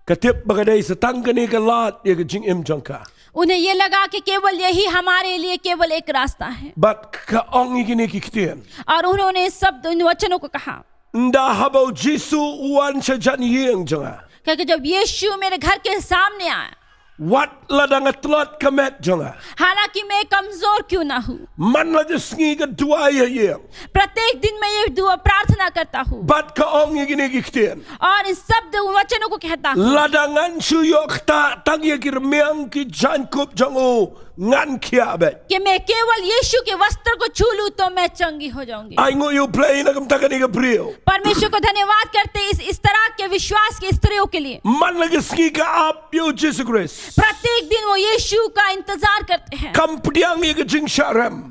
Ka tip ba ka dei sa tang kane ka lad ïa ka jingim jong ka. उन्हें ये लगा कि केवल यही हमारे लिए केवल एक रास्ता है। Bad ka ong ïa kine ki ktien. और उन्होंने इस शब्द, इन वचनों को कहा। Ynda haba U Jisu u wan sha jan ïing jong nga. क्योंकि जब यीशु मेरे घर के सामने आया, wat lada nga tlot ka met jong nga, हालांकि मैं कमजोर क्यों ना हूँ, man la ka sngi ka duwai ha ïing. प्रत्येक दिन मैं ये दुआ प्रार्थना करता हूँ। Bad ka ong ïa kine ki ktien. और इस शब्द वचनों को कहता हूँ। Lada ngan shu ïoh ktah tang ïa ki rmiang ki jaiñkup jong u, ngan khiah beit. कि मैं केवल यीशु के वस्त्र को छू लूं तो मैं चंगी हो जाऊंगी। Ai nguh ïa U Blei na ka bynta kane ka briew. परमेश्वर को धन्यवाद करते इस, इस तरह के विश्वास की स्त्रियों के लिए। Man la ka sngi ka ap ïa U Jisu Khrist. प्रत्येक दिन वो यीशु का इंतजार करते हैं। Kam pdiang ïa ka jingshah rem.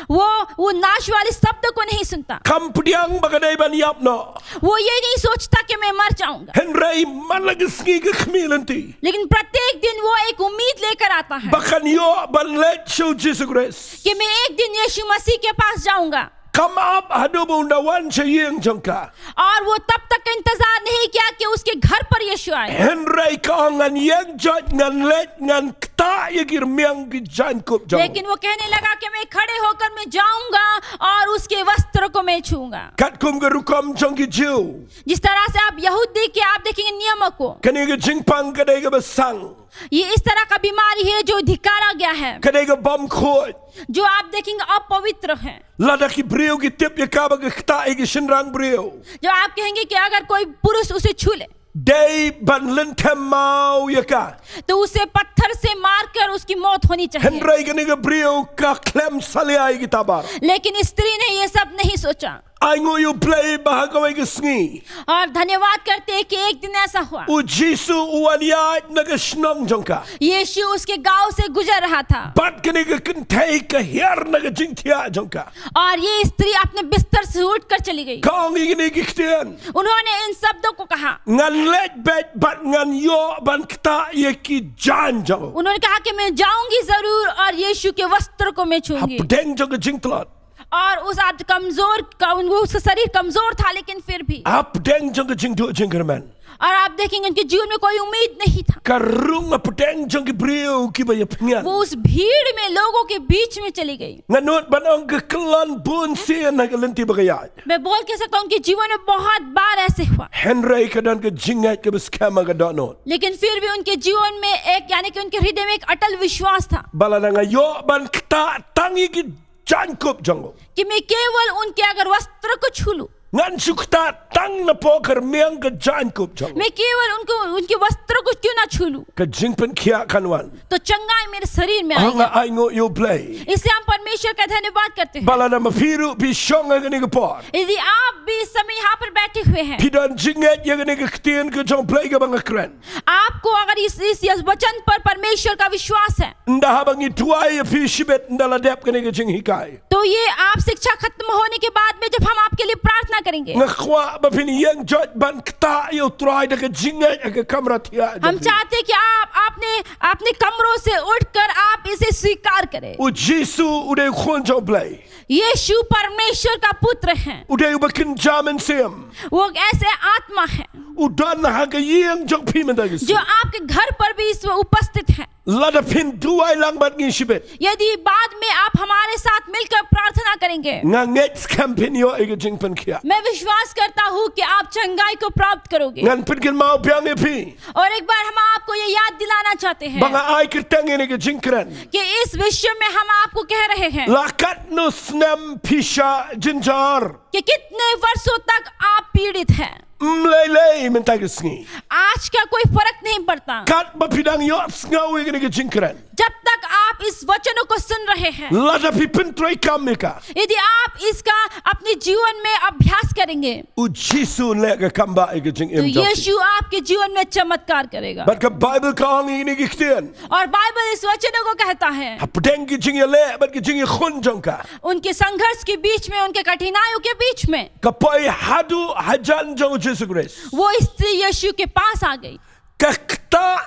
वो, वो नाश वाले शब्द को नहीं सुनता। Kam pdiang ba ka dei ban ïap noh. वो ये नहीं सोचता कि मैं मर जाऊंगा। Hynrei man la ka sngi ka khmih lynti. लेकिन प्रत्येक दिन वो एक उम्मीद लेकर आता है। Ba kan ïoh ban leit sha U Jisu Khrist. कि मैं एक दिन यीशु मसीह के पास जाऊंगा। Kam ap haduh ba un da wan sha ïing jong ka. और वो तब तक का इंतजार नहीं किया कि उसके घर पर यीशु आए। Hynrei ka ong ngan ïeng joit, ngan leit, ngan ktah ïa ki rmiang ki jaiñkup jong u. लेकिन वो कहने लगा कि मैं खड़े होकर मैं जाऊंगा और उसके वस्त्र को मैं छूऊंगा। Katkum ka rukom jong ki Jiw. जिस तरह से आप यहूदी के आप देखेंगे नियमों को। Kane ka jingpang ka dei kaba sang. ये इस तरह का बीमारी है जो धिक्कारा गया है। Ka dei ka bym khuid. जो आप देखेंगे अपवित्र है। Lada ki briew ki tip ïa ka ba ka ktah ïa ki shynrang briew. जो आप कहेंगे कि अगर कोई पुरुष उसे छू ले, dei ban lynthem maw ïa ka. तो उसे पत्थर से मारकर उसकी मौत होनी चाहिए। Hynrei kane ka briew ka khlem salia ïa kita baroh. लेकिन स्त्री ने ये सब नहीं सोचा। Ai nguh ïa U Blei ba ha kawei ka sngi. और धन्यवाद करते हैं कि एक दिन ऐसा हुआ। U Jisu u wan ïaid na ka shnong jong ka. यीशु उसके गांव से गुजर रहा था। Bad kane ka kynthei ka hiar na ka jingthiah jong ka. और ये स्त्री अपने बिस्तर से उठकर चली गई। Ka ong ïa kine ki ktien. उन्होंने इन शब्दों को कहा। Ngan leit beit bad ngan ïoh ban ktah ïa ki jaiñ jong u. उन्होंने कहा कि मैं जाऊंगी जरूर और यीशु के वस्त्र को मैं छूंगी। Hapdeng jong ka jingtlot. और उस आद-, कमजोर, का, उन-, वो उसका शरीर कमजोर था, लेकिन फिर भी। Hapdeng jong ka jingduh jingkyrmen. और आप देखेंगे उनके जीवन में कोई उम्मीद नहीं था। Ka rung hapdeng jong ki briew kiba ïapynïar. वो उस भीड़ में लोगों के बीच में चली गई। Nga nud ban ong ka kyllon bun sien ha ka lynti ba ka ïaid. मैं बोल के सकता हूँ, उनके जीवन में बहुत बार ऐसे हुआ। Hynrei ka don ka jingngeit kaba skhem ha ka dohnud. लेकिन फिर भी उनके जीवन में एक, यानी कि उनके हृदय में एक अटल विश्वास था। Ba lada nga ïoh ban ktah tang ïa ki jaiñkup jong u. कि मैं केवल उनके अगर वस्त्र को छू लूं। Ngan shu ktah tang na pdeng ka rmiang ka jaiñkup jong u. मैं केवल उनको, उनके वस्त्र को क्यों ना छू लूं। Ka jingpynkhiah kan wan. तो चंगाई मेरे शरीर में आएगा। Haba nga ainguh ïa U Blei. इसलिए हम परमेश्वर का धन्यवाद करते हैं। Ba lada ma phi ruh phi shong ha kane ka por. यदि आप भी इस समय यहाँ पर बैठे हुए हैं। Phi don jingngeit ïa kane ka ktien ka jong U Blei kaba nga kren. आपको अगर इस, इस, इस वचन पर परमेश्वर का विश्वास है। Ynda haba ngi duwai ïa phi shibit ynda la dep kane ka jinghikai. तो ये आप शिक्षा खत्म होने के बाद में जब हम आपके लिए प्रार्थना करेंगे। Nga kwah ba phin ïeng joit ban ktah ïa U Trai da ka jingngeit ha ka kamra thiah jong phi. हम चाहते हैं कि आप अपने, अपने कमरों से उठकर आप इसे स्वीकार करें। U Jisu u dei u Khun jong U Blei. यीशु परमेश्वर का पुत्र है। U dei uba kynja mynsiem. वो एक ऐसे आत्मा है। U don ha ka ïing jong phi mynta ka sngi. जो आपके घर पर भी इस वक्त उपस्थित है। Lada phin duwai lang bad ngi shibit. यदि बाद में आप हमारे साथ मिलकर प्रार्थना करेंगे। Nga ngeit skhem phin ïoh ïa ka jingpynkhiah. मैं विश्वास करता हूँ कि आप चंगाई को प्राप्त करोगे। Ngan pynkynmaw biang ïa phi. और एक बार हम आपको ये याद दिलाना चाहते हैं। Ba nga ai kyrteng ïa kane ka jingkren. कि इस विषय में हम आपको कह रहे हैं। La katno snem phi shah jynjar. कि कितने वर्षों तक आप पीड़ित हैं। Ym lei lei mynta ka sngi. आज का कोई फर्क नहीं पड़ता। Katba phi dang ïohsngew ïa kane ka jingkren. जब तक आप इस वचनों को सुन रहे हैं। Lada phi pyntreikam ïa ka. यदि आप इसका अपने जीवन में अभ्यास करेंगे। U Jisu un leh ka kam ba ïa ka jingim jong phi. तो यीशु आपके जीवन में चमत्कार करेगा। Bad ka Baibl ka ong ïa kine ki ktien. और बाइबल इस वचनों को कहता है। Hapdeng ki jingïaleh bad ki jingïakhun jong ka. उनके संघर्ष के बीच में, उनके कठिनाइयों के बीच में। Ka poi haduh hajan jong U Jisu Khrist. वो स्त्री यीशु के पास आ गई। Ka ktah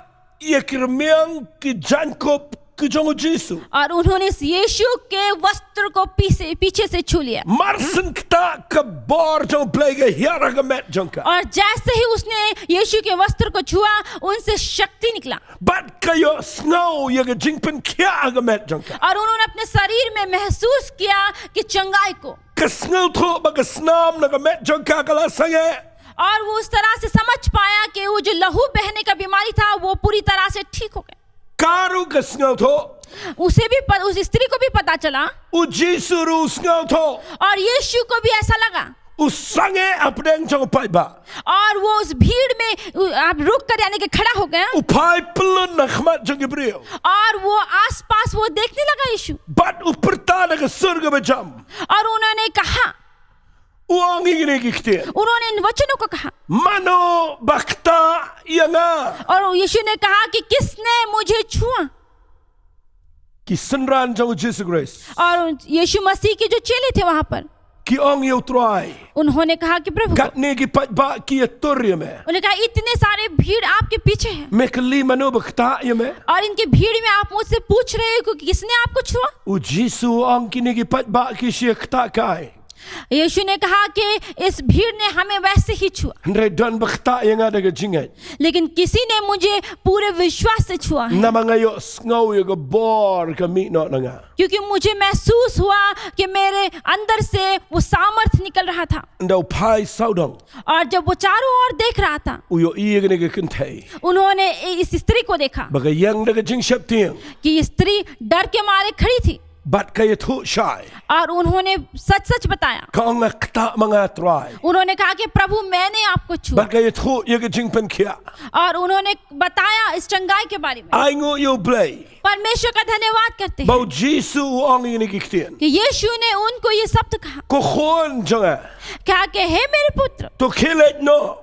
ïa ki rmiang ki jaiñkup ki jong U Jisu. और उन्होंने इस यीशु के वस्त्र को पीछे, पीछे से छू लिया। Mar shen ktah ka bor jong U Blei ka hiar ha ka met jong ka. और जैसे ही उसने यीशु के वस्त्र को छुआ, उनसे शक्ति निकला। Bad ka ïohsngew ïa ka jingpynkhiah ha ka met jong ka. और उन्होंने अपने शरीर में महसूस किया कि चंगाई को। Ka sngewthuh ba ka snam na ka met jong ka ka la sangeh. और वो उस तरह से समझ पाया कि वो जो लहू बहने का बीमारी था, वो पूरी तरह से ठीक हो गया। Ka ruh ka sngewthuh. उसे भी प-, उस स्त्री को भी पता चला। U Jisu ruh u sngewthuh. और यीशु को भी ऐसा लगा। U sangeh hapdeng jong u paidbah. और वो उस भीड़ में, उ-, आप रुक कर, यानी कि खड़ा हो गया। U phai pyllun na khmat jong ki briew. और वो आसपास वो देखने लगा यीशु। Bad u pyrta da ka sur kaba jam. और उन्होंने कहा, U ong ïa kine ki ktien. उन्होंने इन वचनों को कहा। Mano ba ktah ïa nga? और यीशु ने कहा कि किसने मुझे छुआ? Ki synran jong U Jisu Khrist. और यीशु मसीह के जो चेले थे वहां पर, ki ong ïa U Trai, उन्होंने कहा कि प्रभु को, katne ki paidbah ki ïatur ïa me. उन्होंने कहा, इतने सारे भीड़ आपके पीछे हैं। Me kylli mano ba ktah ïa me? और इनके भीड़ में आप मुझसे पूछ रहे हो कि किसने आपको छुआ? U Jisu u ong kine ki paidbah ki shu ïa ktah kai. यीशु ने कहा कि इस भीड़ ने हमें वैसे ही छुआ। Hynrei don ba ktah ïa nga da ka jingngeit. लेकिन किसी ने मुझे पूरे विश्वास से छुआ है। Namar nga ïohsngew ïa ka bor ka mih noh na nga. क्योंकि मुझे महसूस हुआ कि मेरे अंदर से वो सामर्थ निकल रहा था। Ynda u phai sawdong. और जब वो चारों ओर देख रहा था, u ïohi ïa kane ka kynthei, उन्होंने इस स्त्री को देखा, ba ka ïeng da ka jingsheptieng, कि ये स्त्री डर के मारे खड़ी थी। Bad ka ïathuh shai. और उन्होंने सच-सच बताया। Ka ong, nga ktah ma nga Trai. उन्होंने कहा कि प्रभु, मैंने आपको छुआ। Bad ka ïathuh ïa ka jingpynkhiah. और उन्होंने बताया इस चंगाई के बारे में। Ainguh ïa U Blei. परमेश्वर का धन्यवाद करते हैं। Ba U Jisu u ong ïa kine ki ktien. कि यीशु ने उनको ये शब्द कहा। Ko khun jong nga. कहा कि हे मेरे पुत्र। To khie leit noh.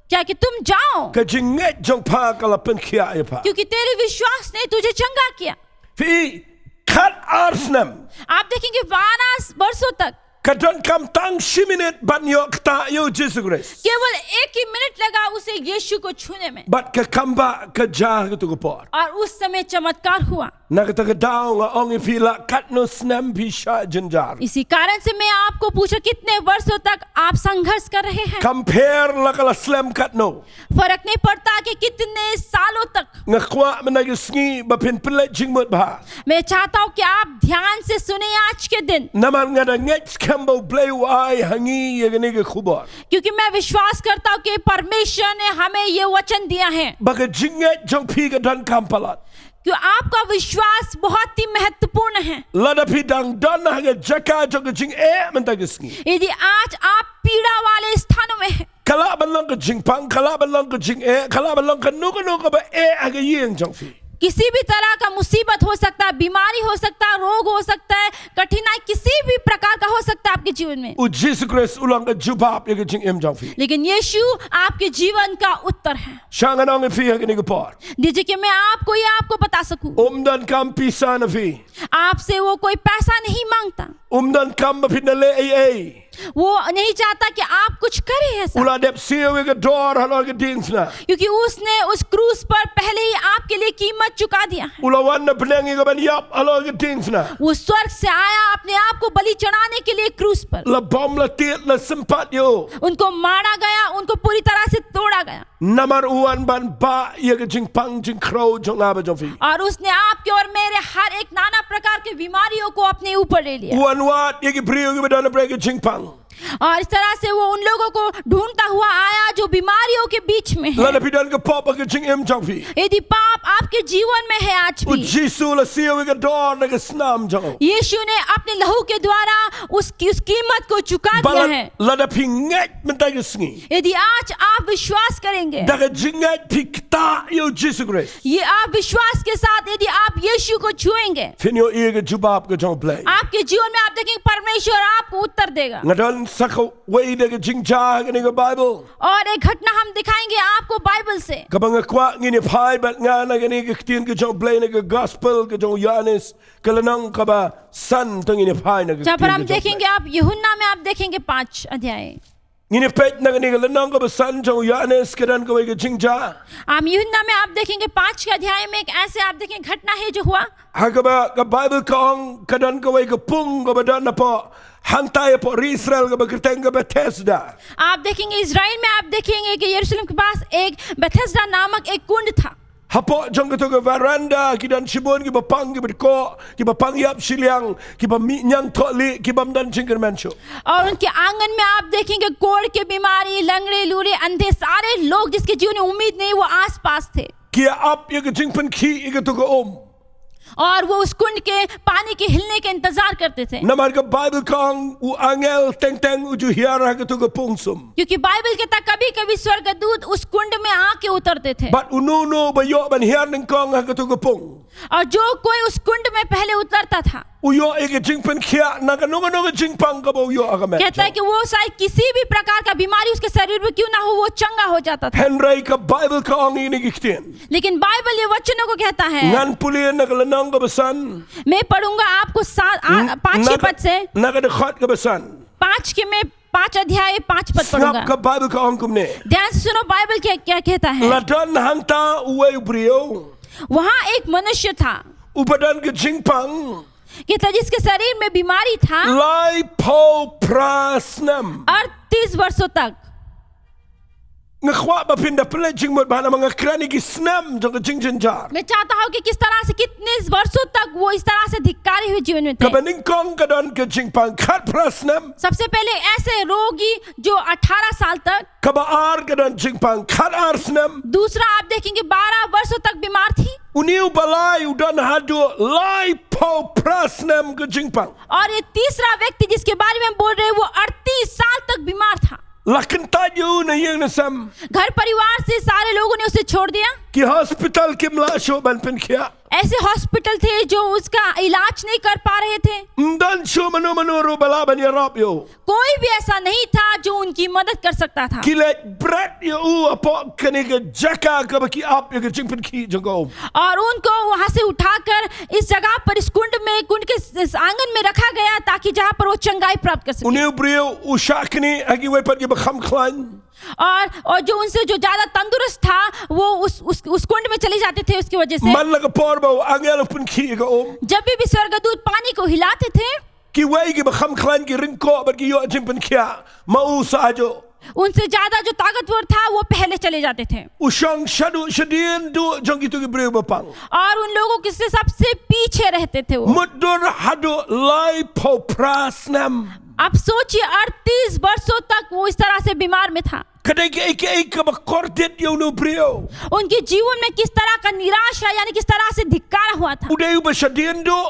क्या कि तुम जाओ। Ka jingngeit jong pha ka la pynkhiah ïa pha. क्योंकि तेरे विश्वास ने तुझे चंगा किया। Phi, khat ar snem. आप देखेंगे बारह वर्षों तक। Ka donkam tang shi minit ban ïoh ktah ïa u Jisu Khrist. केवल एक ही मिनट लगा उसे यीशु को छूने में। Bad ka kambah ka jia ha kato ka por. और उस समय चमत्कार हुआ। Na kata ka daw nga ong ïa phi, la katno snem phi shah jynjar? इसी कारण से मैं आपको पूछा, कितने वर्षों तक आप संघर्ष कर रहे हैं? Kam pher la ka la slem katno. फर्क नहीं पड़ता कि कितने सालों तक। Nga kwah mynta ka sngi ba phin pynleit jingmut bha. मैं चाहता हूँ कि आप ध्यान से सुने आज के दिन। Namar nga da ngeit skhem ba U Blei u ai ha ngi ïa kane ka khubor. क्योंकि मैं विश्वास करता हूँ कि परमेश्वर ने हमें ये वचन दिया है। Ba ka jingngeit jong phi ka donkam palat. कि आपका विश्वास बहुत ही महत्वपूर्ण है। Lada phi dang don ha ka jaka jong ka jingeh mynta ka sngi. यदि आज आप पीड़ा वाले स्थानों में हैं, Ka lah ban long ka jingpang, ka lah ban long ka jingeh, ka lah ban long kano kano kaba eh ha ka ïing jong phi. किसी भी तरह का मुसीबत हो सकता है, बीमारी हो सकता है, रोग हो सकता है, कठिनाई किसी भी प्रकार का हो सकता है आपके जीवन में। U Jisu Khrist u long ka jubab ïa ka jingim jong phi. लेकिन यीशु आपके जीवन का उत्तर है। Sha ngan ong ïa phi ha kane ka por. दीजिए कि मैं आपको, ये आपको बता सकूं। Um donkam pisa na phi. आपसे वो कोई पैसा नहीं मांगता। Um donkam ba phin da leh ei ei. वो नहीं चाहता कि आप कुछ करें ऐसा। U la dep siew ïa ka dor halor ka diengphna. क्योंकि उसने उस क्रूस पर पहले ही आपके लिए कीमत चुका दिया है। U la wan na bneng ïa ka ban ïap halor ka diengphna. वो स्वर्ग से आया अपने आप को बलि चढ़ाने के लिए क्रूस पर। La bom la tied, la sympat ïa u. उनको मारा गया, उनको पूरी तरह से तोड़ा गया। Namar u wan ban bah ïa ka jingpang jingkhrew jong nga bad jong phi. और उसने आपके और मेरे हर एक नाना प्रकार के बीमारियों को अपने ऊपर ले लिया। U wan wad ïa ki briew kiba don ha bneng ka jingpang. और इस तरह से वो उन लोगों को ढूंढता हुआ आया जो बीमारियों के बीच में है। Lada phi don ka pop ha ka jingim jong phi. यदि पाप आपके जीवन में है आज भी, U Jisu u la siew ïa ka dor na ka snam jong u. यीशु ने अपने लहू के द्वारा उसकी, उस कीमत को चुका दिया है। Bad lada phi ngeit mynta ka sngi. यदि आज आप विश्वास करेंगे, da ka jingngeit phi ktah ïa U Jisu Khrist. ये आप विश्वास के साथ यदि आप यीशु को छुएंगे, Phin ïohi ïa ka jubab ka jong U Blei. आपके जीवन में आप देखेंगे परमेश्वर आपको उत्तर देगा। Nga don sa kawei de ka jingjia ha kane ka Baibl. और एक घटना हम दिखाएंगे आपको बाइबल से। Kaba nga kwah ngin ïa phai bad nga na kane ka ktien ka jong U Blei na ka gospel ka jong u Ïoannis, ka lynnong kaba san, to ngin ïa phai na ka ktien ka jong U Blei. जहाँ पर हम देखेंगे, आप यूहन्ना में आप देखेंगे पाँच अध्याय। Ngin ïa peit na kane ka lynnong kaba san jong u Ïoannis, ka don kawei ka jingjia. हम यूहन्ना में आप देखेंगे पाँच के अध्याय में एक ऐसे आप देखेंगे घटना है जो हुआ। Ha kaba ka Baibl ka ong ka don kawei ka pung kaba don hapoh, hangtai hapoh ri Israel kaba kyrteng ka Bethesda. आप देखेंगे इजराइल में आप देखेंगे कि यरूशलेम के पास एक बेथेस्दा नामक एक कुंड था। Hapoh jong kato ka veranda ki don shibun kiba pang, kiba dkoh, kiba pang ïap shiliang, kiba mih ñiangthohlieh, kibym don jingkyrmen shuh. और उनके आंगन में आप देखेंगे कोढ़ के बीमारी, लंगड़े लूले, अंधे, सारे लोग जिसके जीवन में उम्मीद नहीं, वो आसपास थे। Ki ïa ap ïa ka jingpynkhih ïa kato ka um. और वो उस कुंड के पानी के हिलने का इंतजार करते थे। Namar ka Baibl ka ong u angel teng teng u ju hiar ha kato ka pung sum. क्योंकि बाइबल कहता, कभी-कभी स्वर्गदूत उस कुंड में आके उतरते थे। Bad uno uno ba ïoh ban hiar nyngkong ha kato ka pung, और जो कोई उस कुंड में पहले उतरता था, u ïoh ïa ka jingpynkhiah na kano kano ka jingpang kaba u ïoh ha ka met jong u. कहता है कि वो शायद किसी भी प्रकार का बीमारी उसके शरीर में क्यों ना हो, वो चंगा हो जाता था। Hynrei ka Baibl ka ong ïa kine ki ktien. लेकिन बाइबल ये वचनों को कहता है। Ngan pule na ka lynnong kaba san. मैं पढ़ूंगा आपको सात, आ, पाँच के पद से। Na ka dkhot kaba san. पाँच के, मैं पाँच अध्याय पाँच पद पढ़ूंगा। Sngap ka Baibl ka ong kumne. ध्यान से सुनो, बाइबल क्या, क्या कहता है। La don hangta uwei u briew. वहाँ एक मनुष्य था। Uba don ka jingpang. कहता, जिसके शरीर में बीमारी था। Laiphew phra snem. अड़तीस वर्षों तक। Nga kwah ba phin da pynleit jingmut bha namar nga kren ïa ki snem jong ka jingjynjar. मैं चाहता हूँ कि किस तरह से कितने वर्षों तक वो इस तरह से धिक्कारी हुए जीवन में थे। Kaba nyngkong ka don ka jingpang khatphra snem. सबसे पहले ऐसे रोगी जो अठारह साल तक। Kaba ar ka don jingpang khatar snem. दूसरा आप देखेंगे बारह वर्षों तक बीमार थी। Une uba lai u don haduh laiphew phra snem ka jingpang. और ये तीसरा व्यक्ति जिसके बारे में हम बोल रहे हैं, वो अड़तीस साल तक बीमार था। La kyntait ïa u na ïing na sem. घर परिवार से सारे लोगों ने उसे छोड़ दिया। Ki hospital kim lah shuh ban pynkhiah. ऐसे हॉस्पिटल थे जो उसका इलाज नहीं कर पा रहे थे। Ym don shuh mano mano ruh ba lah ban ïarap ïa u. कोई भी ऐसा नहीं था जो उनकी मदद कर सकता था। Ki leit bret ïa u hapoh kane ka jaka kaba ki ap ïa ka jingpynkhih jong ka um. और उनको वहां से उठाकर इस जगह पर, इस कुंड में, कुंड के इस, इस आंगन में रखा गया, ताकि जहां पर वो चंगाई प्राप्त कर सके। Une u briew u shah knieh ha kiwei pat kiba kham khlaiñ. और, और जो उनसे जो ज्यादा तंदुरुस्त था, वो उस, उस, उस कुंड में चले जाते थे उसकी वजह से। Man la ka por ba u angel u pynkhih ïa ka um, जब भी, भी स्वर्गदूत पानी को हिलाते थे, kiwei kiba kham khlaiñ ki ryngkoh bad ki ïoh jingpynkhiah ma u sah juh. उनसे ज्यादा जो ताकतवर था, वो पहले चले जाते थे। U shong shaduh shadien duh jong kito ki briew ba pang. और उन लोगों के से सबसे पीछे रहते थे वो। Mutdur haduh laiphew phra snem. आप सोचिए, अड़तीस वर्षों तक वो इस तरह से बीमार में था। Ka dei kaei kaei kaba kordit ïa une u briew. उनके जीवन में किस तरह का निराशा, यानी किस तरह से धिक्कार हुआ था। U dei uba shadien duh.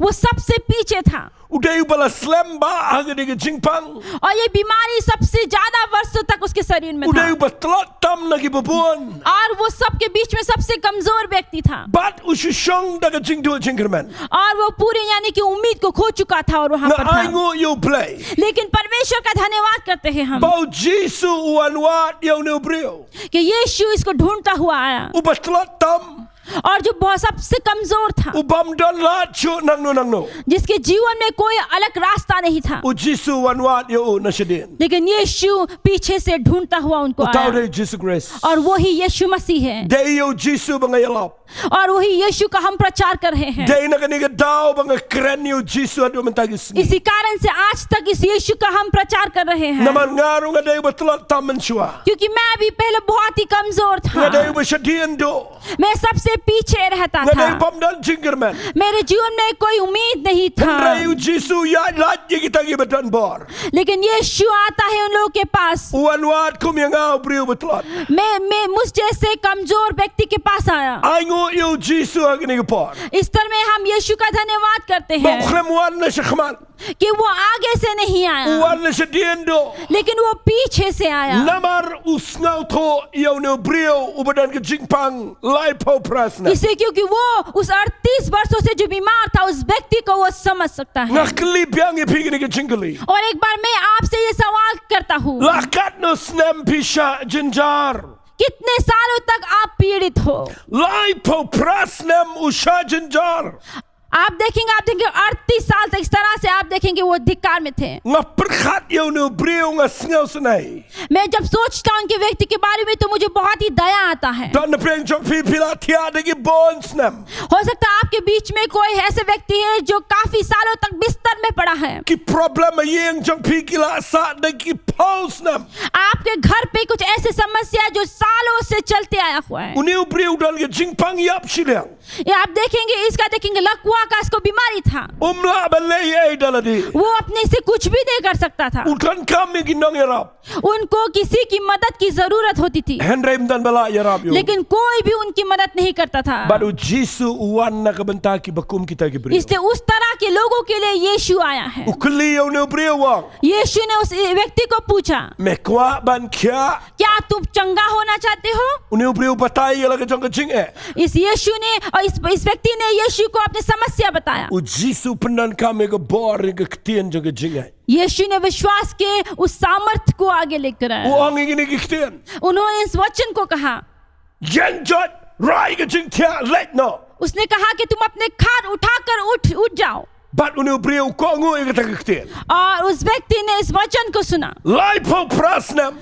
वो सबसे पीछे था। U dei uba la slem bha ha kane ka jingpang. और ये बीमारी सबसे ज्यादा वर्षों तक उसके शरीर में था। U dei uba tlot tam na kiba bun. और वो सबके बीच में सबसे कमजोर व्यक्ति था। Bad u shu shong da ka jingduh jingkyrmen. और वो पूरे, यानी कि उम्मीद को खो चुका था और वहां पर था। Nga ainguh ïa U Blei. लेकिन परमेश्वर का धन्यवाद करते हैं हम। Ba u Jisu u wan wad ïa une u briew. कि यीशु इसको ढूंढता हुआ आया। Uba tlot tam. और जो बहुत सबसे कमजोर था। Ubym don lad shuh nangno nangno. जिसके जीवन में कोई अलग रास्ता नहीं था। U Jisu u wan wad ïa u na shadien. लेकिन यीशु पीछे से ढूंढता हुआ उनको आया। Uta u dei Jisu Khrist. और वही यीशु मसीह है। Dei ïa u Jisu ba nga ïalap. और वही यीशु का हम प्रचार कर रहे हैं। Dei na kane ka daw ba nga kren ïa u Jisu haduh mynta ki sngi. इसी कारण से आज तक इस यीशु का हम प्रचार कर रहे हैं। Namar nga ruh nga dei uba tlot tam mynshuwa. क्योंकि मैं भी पहले बहुत ही कमजोर था। Nga dei uba shadien duh. मैं सबसे पीछे रहता था। Nga dei ubym don jingkyrmen. मेरे जीवन में कोई उम्मीद नहीं था। Hynrei u Jisu u ïaid lait ïa kita kiba don bor. लेकिन यीशु आता है उन लोगों के पास। U wan wad kum ïa nga u briew ba tlot. मैं, मैं, मुझ जैसे कमजोर व्यक्ति के पास आया। Ainguh ïa u Jisu ha kane ka por. इस तरह में हम यीशु का धन्यवाद करते हैं। Ba u khlem wan na shakhmat. कि वो आगे से नहीं आया। U wan na shadien duh. लेकिन वो पीछे से आया। Namar u sngewthuh ïa une u briew uba don ka jingpang laiphew phra snem. इसलिए क्योंकि वो उस अड़तीस वर्षों से जो बीमार था, उस व्यक्ति को वो समझ सकता है। Nga kylli biang ïa phi kane ka jingkylli. और एक बार मैं आपसे ये सवाल करता हूँ। La katno snem phi shah jynjar? कितने सालों तक आप पीड़ित हो? Laiphew phra snem u shah jynjar. आप देखेंगे, आप देखेंगे, अड़तीस साल तक इस तरह से आप देखेंगे वो धिक्कार में थे। Nga pyrkhat ïa une u briew nga sngewsynei. मैं जब सोचता हूँ उनके व्यक्ति के बारे में, तो मुझे बहुत ही दया आता है। Don napdeng jong phi phi la thiah da ki bun snem. हो सकता है आपके बीच में कोई ऐसे व्यक्ति है जो काफी सालों तक बिस्तर में पड़ा है। Ki problem ha ïing jong phi ki la sah da ki phew snem. आपके घर पे कुछ ऐसे समस्या जो सालों से चलते आया हुआ है। Une u briew u don ka jingpang ïap shiliang. ये आप देखेंगे, इसका देखेंगे, लकवा का इसको बीमारी था। Um lah ban leh ei da lade. वो अपने से कुछ भी नहीं कर सकता था। U donkam ïa ki nongïarap. उनको किसी की मदद की जरूरत होती थी। Hynrei ym don ba lah ïarap ïa u. लेकिन कोई भी उनकी मदद नहीं करता था। Bad u Jisu u wan na ka bynta kiba kum kita ki briew. इसलिए उस तरह के लोगों के लिए यीशु आया है। U kylli ïa une u briew u ong. यीशु ने उस व्यक्ति को पूछा, Me kwah ban khiah? क्या तुम चंगा होना चाहते हो? Une u briew u batai ïa la ka jong ka jingeh. इस यीशु ने, और इस, इस व्यक्ति ने यीशु को अपनी समस्या बताया। U Jisu u pyndonkam ïa ka bor ïa ka ktien jong ka jingeh. यीशु ने विश्वास के उस सामर्थ्य को आगे लेकर आया। U ong ïa kine ki ktien. उन्होंने इस वचन को कहा। Ïeng joit, rah ïa ka jingthiah, leit noh. उसने कहा कि तुम अपने खाट उठाकर उठ, उठ जाओ। Bad une u briew u kohnguh ïa kata ka ktien. और उस व्यक्ति ने इस वचन को सुना। Laiphew phra snem.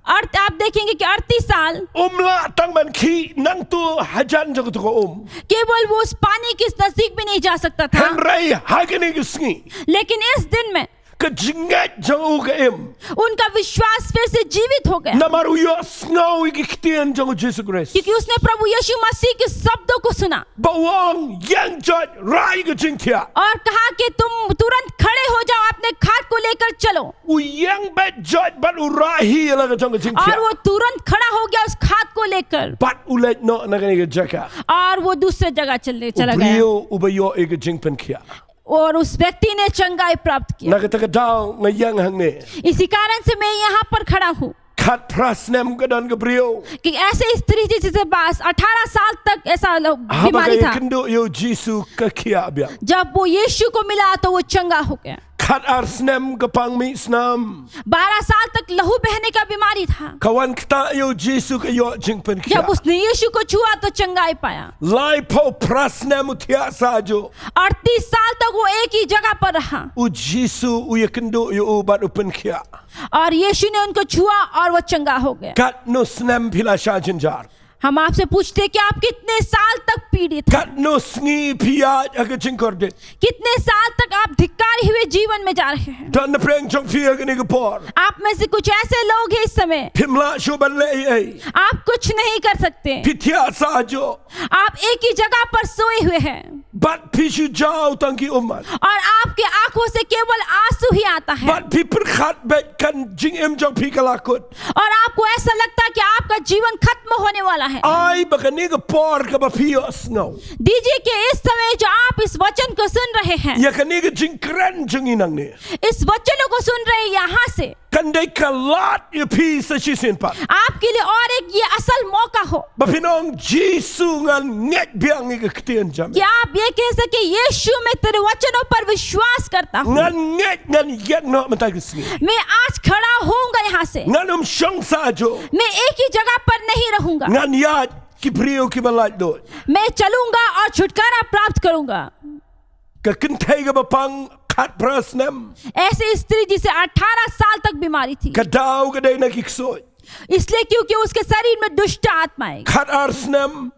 और आप देखेंगे कि अड़तीस साल। Um lah tang ban khih nangtu hajan jong katu ka um. केवल वो उस पानी के इस नजदीक भी नहीं जा सकता था। Hynrei ha kine ki sngi. लेकिन इस दिन में Ka jingngeit jong u ka im. उनका विश्वास फिर से जीवित हो गया। Namar u ïohsngew ïa ki ktien jong u Jisu Khrist. क्योंकि उसने प्रभु यीशु मसीह के शब्दों को सुना। Ba u ong, ïeng joit, rah ïa ka jingthiah. और कहा कि तुम तुरंत खड़े हो जाओ, अपने खाट को लेकर चलो। U ïeng beit joit bad u rah hi ïa la ka jong ka jingthiah. और वो तुरंत खड़ा हो गया उस खाट को लेकर। Bad u leit noh na kane ka jaka. और वो दूसरे जगah चले, चला गया। U briew uba ïoh ïa ka jingpynkhiah. और उस व्यक्ति ने चंगाई प्राप्त किया। Na kata ka daw nga ïeng hangne. इसी कारण से मैं यहाँ पर खड़ा हूँ। Khatphra snem ka don ka briew. कि ऐसे स्त्री थी जिसे पास अठारह साल तक ऐसा लो-, Haba ka बीमारी था। ïakynduh ïa u Jisu ka khiah biang. जब वो यीशु को मिला तो वो चंगा हो गया। Khatar snem ka pang mih snam. बारह साल तक लहू बहने का बीमारी था। Ka wan ktah ïa u Jisu ka ïoh jingpynkhiah. जब उसने यीशु को छुआ तो चंगाई पाया। Laiphew phra snem u thiah sah juh. अड़तीस साल तक वो एक ही जगह पर रहा। U Jisu u ïakynduh ïa u bad u pynkhiah. और यीशु ने उनको छुआ और वो चंगा हो गया। Katno snem phi la shah jynjar? हम आपसे पूछते हैं कि आप कितने साल तक पीड़ित हैं? Katno sngi phi ïaid ha ka jingkordit? कितने साल तक आप धिक्कारी हुए जीवन में जा रहे हैं? Don na pdeng jong phi ha kane ka por. आप में से कुछ ऐसे लोग हैं इस समय, Phim lah shuh ban leh ei ei. आप कुछ नहीं कर सकते। Phi thiah sah juh. आप एक ही जगह पर सोए हुए हैं। Bad phi shu jaw tang ki ummat. और आपके आंखों से केवल आंसू ही आता है। Bad phi pyrkhat beit kan jingim jong phi ka la kut. और आपको ऐसा लगता है कि आपका जीवन खत्म होने वाला है। Ai ba kane ka por kaba phi ïohsngew, दीजिए कि इस समय जो आप इस वचन को सुन रहे हैं, ïa kane ka jingkren jong ngi nangne, इस वचनों को सुन रहे यहाँ से, kan dei ka lad ïa phi sa shisien pat. आपके लिए और एक ये असल मौका हो। Ba phin ong, Jisu, ngan ngeit biang ïa ka ktien jong me. कि आप ये कह सके, "यीशु, मैं तेरे वचनों पर विश्वास करता हूँ। Ngan ngeit, ngan ïeng noh mynta ka sngi. मैं आज खड़ा होऊंगा यहाँ से। Ngan ym shong sah juh. मैं एक ही जगह पर नहीं रहूंगा। Ngan ïaid ki briew kiba laitluid." मैं चलूंगा और छुटकारा प्राप्त करूंगा। Ka kynthei kaba pang khatphra snem. ऐसी स्त्री जिसे अठारह साल तक बीमारी थी। Ka daw ka dei na ki ksuid. इसलिए क्योंकि उसके शरीर में दुष्ट आत्माएं। Khatar snem.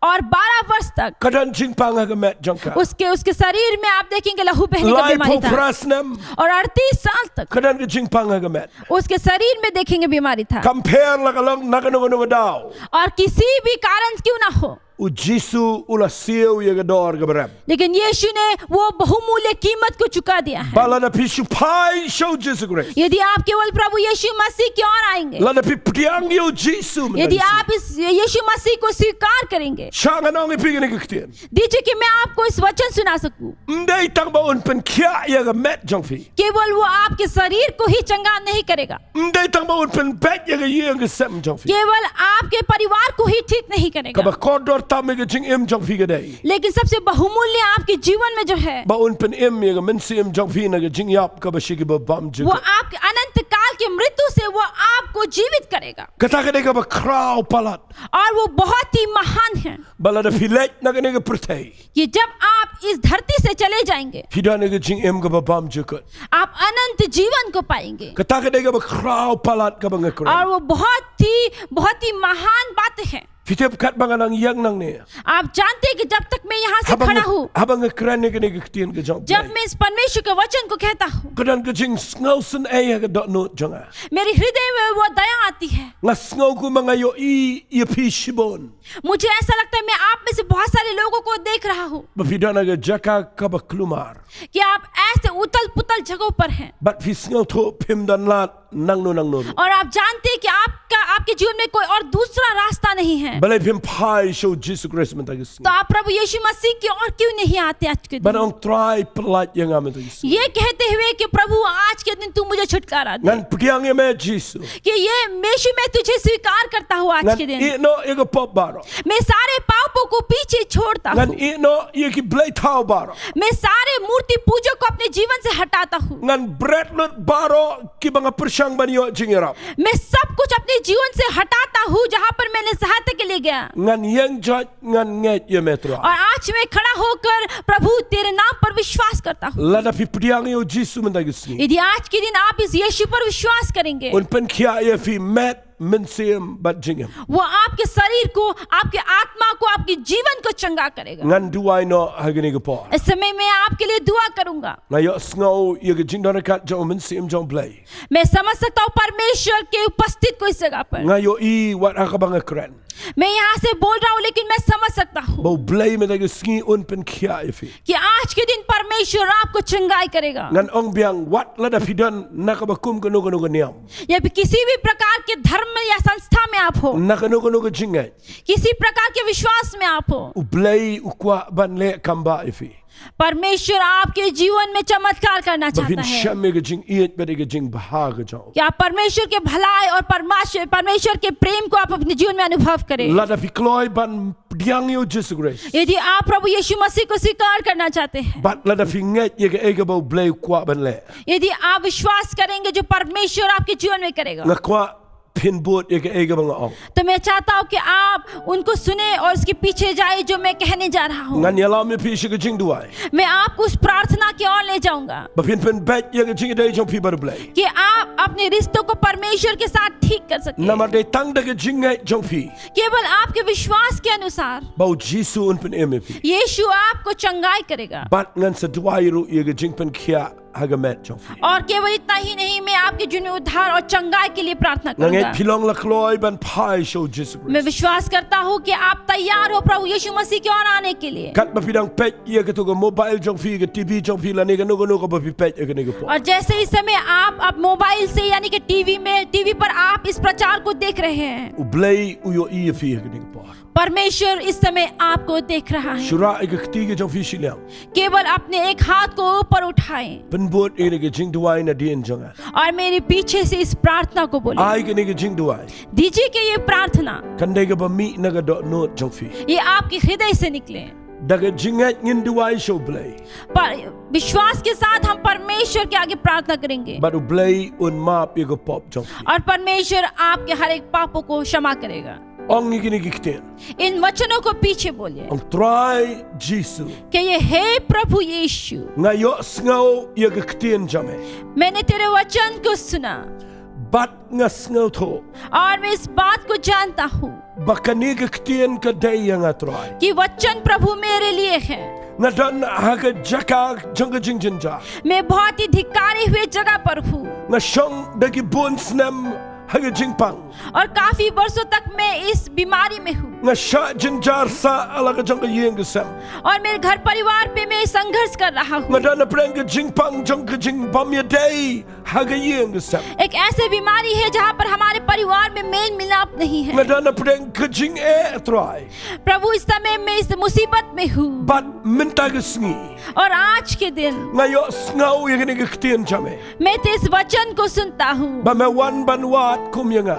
और बारह वर्ष तक। Ka don jingpang ha ka met jong ka. उसके, उसके शरीर में आप देखेंगे लहू बहने का बीमारी था। Laiphew phra snem. और अड़तीस साल तक। Ka don ka jingpang ha ka met. उसके शरीर में देखेंगे बीमारी था। Kam pher la ka long na kano kano ka daw. और किसी भी कारण क्यों ना हो। U Jisu u la siew ïa ka dor kaba rem. लेकिन यीशु ने वो बहुमूल्य कीमत को चुका दिया है। Ba lada phi shu phai sha u Jisu Khrist. यदि आप केवल प्रभु यीशु मसीह की ओर आएंगे, lada phi pdiang ïa u Jisu mynta, यदि आप इस यीशु मसीह को स्वीकार करेंगे, sha ngan ong ïa phi kane ka ktien. दीजिए कि मैं आपको इस वचन सुना सकूं। Ym dei tang ba un pynkhiah ïa ka met jong phi. केवल वो आपके शरीर को ही चंगा नहीं करेगा। Ym dei tang ba un pynbeit ïa ka ïing ka sem jong phi. केवल आपके परिवार को ही ठीक नहीं करेगा। Kaba kordor tam ha ka jingim jong phi ka dei, लेकिन सबसे बहुमूल्य आपके जीवन में जो है, ba un pynim ïa ka mynsiem jong phi na ka jingïap kaba shi kiba bam jong phi, वो आपके अनंत काल की मृत्यु से वो आपको जीवित करेगा। Kata ka dei kaba khraw palat. और वो बहुत ही महान है। Ba lada phi leit na kane ka pyrthei, कि जब आप इस धरती से चले जाएंगे, phi don ïa ka jingim kaba bymjukut, आप अनंत जीवन को पाएंगे। Kata ka dei kaba khraw palat kaba nga kren. और वो बहुत ही, बहुत ही महान बात है। Phi tip katba nga nang ïeng nangne, आप जानते हैं कि जब तक मैं यहाँ से खड़ा हूँ, haba nga kren ïa kane ka ktien ka jong U Blei, जब मैं इस परमेश्वर के वचन को कहता हूँ, ka don ka jingsngew sngewsih ha ka dohnud jong nga. मेरे हृदय में वो दया आती है। Nga sngew kumba nga ïohi ïa phi shibun. मुझे ऐसा लगता है, मैं आप में से बहुत सारे लोगों को देख रहा हूँ, ba phi don ha ka jaka kaba kulmar, कि आप ऐसे उथल-पुथल जगहों पर हैं। Bad phi sngewthuh phim don lad nangno nangno ruh, और आप जानते हैं कि आपका, आपके जीवन में कोई और दूसरा रास्ता नहीं है। Balei phim phai sha U Jisu Khrist mynta ka sngi? तो आप प्रभु यीशु मसीह की ओर क्यों नहीं आते आज के दिन? Ban ong, Trai, pyllait ïa nga mynta ka sngi. ये कहते हुए कि प्रभु, आज के दिन तू मुझे छुटकारा दे। Ngan pdiang ïa me, Jisu. कि ये यीशु, मैं तुझे स्वीकार करता हूँ आज के दिन। Ngan ïehnoh ïa ka pop baroh. मैं सारे पापों को पीछे छोड़ता हूँ। Ngan ïehnoh ïa ki blei thaw baroh. मैं सारे मूर्ति पूजक को अपने जीवन से हटाता हूँ। Ngan bret lut baroh kiba nga pyrshang ban ïoh jingïarap. मैं सब कुछ अपने जीवन से हटाता हूँ जहाँ पर मैंने सहायता के लिए गया। Ngan ïeng joit, ngan ngeit ïa me, Trai. और आज मैं खड़ा होकर प्रभु तेरे नाम पर विश्वास करता हूँ। Lada phi pdiang ïa U Jisu mynta ka sngi, यदि आज के दिन आप इस यीशु पर विश्वास करेंगे, un pynkhiah ïa phi met, mynsiem bad jingim. वो आपके शरीर को, आपके आत्मा को, आपके जीवन को चंगा करेगा। Ngan duwai noh ha kane ka por. इस समय मैं आपके लिए दुआ करूंगा। Nga ïohsngew ïa ka jingdon ryngkat jong U Mynsiem jong U Blei. मैं समझ सकता हूँ परमेश्वर के उपस्थित को इस जगह पर। Nga ïohi wat ha kaba nga kren, मैं यहाँ से बोल रहा हूँ, लेकिन मैं समझ सकता हूँ, ba U Blei mynta ka sngi un pynkhiah ïa phi, कि आज के दिन परमेश्वर आपको चंगाई करेगा। Ngan ong biang, wat lada phi don na kaba kum kano kano ka niam, या फिर किसी भी प्रकार के धर्म या संस्था में आप हो, na kano kano ka jingngeit, किसी प्रकार के विश्वास में आप हो, U Blei u kwah ban leh kam bah ïa phi. परमेश्वर आपके जीवन में चमत्कार करना चाहता है। Ba phin shem ïa ka jingïeit bad ïa ka jingbha ka jong u. कि आप परमेश्वर के भलाई और परमाश-, परमेश्वर के प्रेम को आप अपने जीवन में अनुभव करें। Lada phi kloi ban pdiang ïa u Jisu Khrist. यदि आप प्रभु यीशु मसीह को स्वीकार करना चाहते हैं। Bad lada phi ngeit ïa kaei kaba u Blei u kwah ban leh. यदि आप विश्वास करेंगे जो परमेश्वर आपके जीवन में करेगा। Nga kwah phin bud ïa kaei kaba nga ong. तो मैं चाहता हूँ कि आप उनको सुने और उसके पीछे जाए जो मैं कहने जा रहा हूँ। Ngan ïalam ïa phi sha ka jingduwai. मैं आपको उस प्रार्थना की ओर ले जाऊंगा। Ba phin pynbeit ïa ka jingïadei jong phi bad u Blei. कि आप अपने रिश्तों को परमेश्वर के साथ ठीक कर सकें। Namar dei tang da ka jingngeit jong phi. केवल आपके विश्वास के अनुसार। Ba u Jisu un pynim ïa phi. यीशु आपको चंगाई करेगा। Bad ngan sa duwai ruh ïa ka jingpynkhiah ha ka met jong phi. और केवल इतना ही नहीं, मैं आपके जीवन में उद्धार और चंगाई के लिए प्रार्थना करूंगा। Nga ngeit phi long la kloi ban phai sha u Jisu Khrist. मैं विश्वास करता हूँ कि आप तैयार हो प्रभु यीशु मसीह की ओर आने के लिए। Katba phi dang peit ïa kato ka mobile jong phi, ka TV jong phi, lane kano kano kaba phi peit ïa kane ka por. और जैसे इस समय आप, आप मोबाइल से यानी कि टीवी में, टीवी पर आप इस प्रचार को देख रहे हैं। U Blei u ïohi ïa phi ha kane ka por. परमेश्वर इस समय आपको देख रहा है। Shu rah ïa ka kti ka jong phi shiliang. केवल अपने एक हाथ को ऊपर उठाएं। Pynbud ïa kane ka jingduwai nadien jong nga. और मेरे पीछे से इस प्रार्थना को बोलें। Ai kane ka jingduwai. दीजिए कि ये प्रार्थना. Kan dei kaba mih na ka dohnud jong phi. ये आपके हृदय से निकले. Da ka jingngeit ngin duwai sha u Blei. पर विश्वास के साथ हम परमेश्वर के आगे प्रार्थना करेंगे. Bad u Blei un map ïa ka pop jong phi. और परमेश्वर आपके हर एक पापों को क्षमा करेगा. Ong ïa kine ki ktien. इन वचनों को पीछे बोलिए. Ong Trai Jisu. कि ये हे प्रभु यीशु. Nga ïohsngew ïa ka ktien jong me. मैंने तेरे वचन को सुना. Bad nga sngewthuh. और मैं इस बात को जानता हूँ. Ba kane ka ktien ka dei ïa nga Trai. कि वचन प्रभु मेरे लिए है. Nga don ha ka jaka jong ka jingjynjar. मैं बहुत ही धिक्कारी हुए जगह पर हूँ. Nga shong da ki bun snem ha ka jingpang. और काफी वर्षों तक मैं इस बीमारी में हूँ. Nga shah jynjar sah ha la ka jong ka ïing ka sem. और मेरे घर परिवार पे मैं संघर्ष कर रहा हूँ. Nga don hapdeng ka jingpang jong ka jingbym ïadei ha ka ïing ka sem. एक ऐसी बीमारी है जहाँ पर हमारे परिवार में मेल मिलाप नहीं है. Nga don hapdeng ka jingeh Trai. प्रभु, इस समय मैं इस मुसीबत में हूँ. Bad mynta ka sngi. और आज के दिन. Nga ïohsngew ïa kane ka ktien jong me. मैं तेरे इस वचन को सुनता हूँ. Ba me wan ban wad kum ïa nga.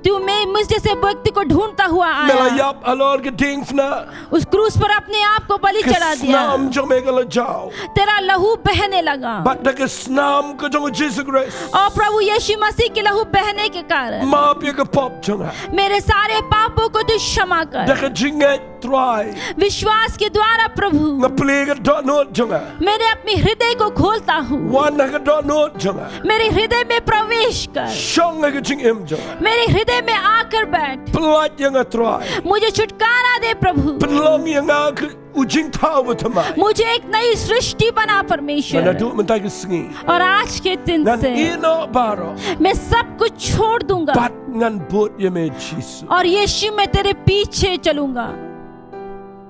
तू मैं मुझ जैसे व्यक्ति को ढूंढता हुआ आया. Me la ïap halor ka diengphna. उस क्रूस पर अपने आप को बलि चढ़ा दिया. Ka snam jong me ka la jaw. तेरा लहू बहने लगा. Bad da ka snam ka jong u Jisu Khrist. और प्रभु यीशु मसीह के लहू बहने के कारण. Map ïa ka pop jong nga. मेरे सारे पापों को तू क्षमा कर. Da ka jingngeit Trai. विश्वास के द्वारा प्रभु. Nga plie ka dohnud jong nga. मैंने अपने हृदय को खोलता हूँ. Wan ha ka dohnud jong nga. मेरे हृदय में प्रवेश कर. Shong ha ka jingim jong nga. मेरे हृदय में आकर बैठ. Pyllait ïa nga Trai. मुझे छुटकारा दे प्रभु. Pynlong ïa nga ka, u jingthaw ba thymmai. मुझे एक नई सृष्टि बना परमेश्वर. Bad naduh mynta ka sngi. और आज के दिन से. Ngan ïeh noh baroh. मैं सब कुछ छोड़ दूंगा. Bad ngan bud ïa me Jisu. और यीशु, मैं तेरे पीछे चलूंगा.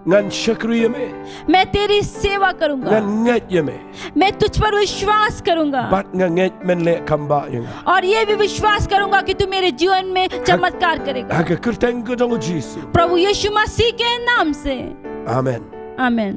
Ngan shakri ïa me. मैं तेरी सेवा करूंगा. Ngan ngeit ïa me. मैं तुझ पर विश्वास करूंगा. Bad nga ngeit men leh kam bah ïa nga. और ये भी विश्वास करूंगा कि तू मेरे जीवन में चमत्कार करेगा. Ha ka kyrteng ka jong u Jisu. प्रभु यीशु मसीह के नाम से. Amen. आमीन.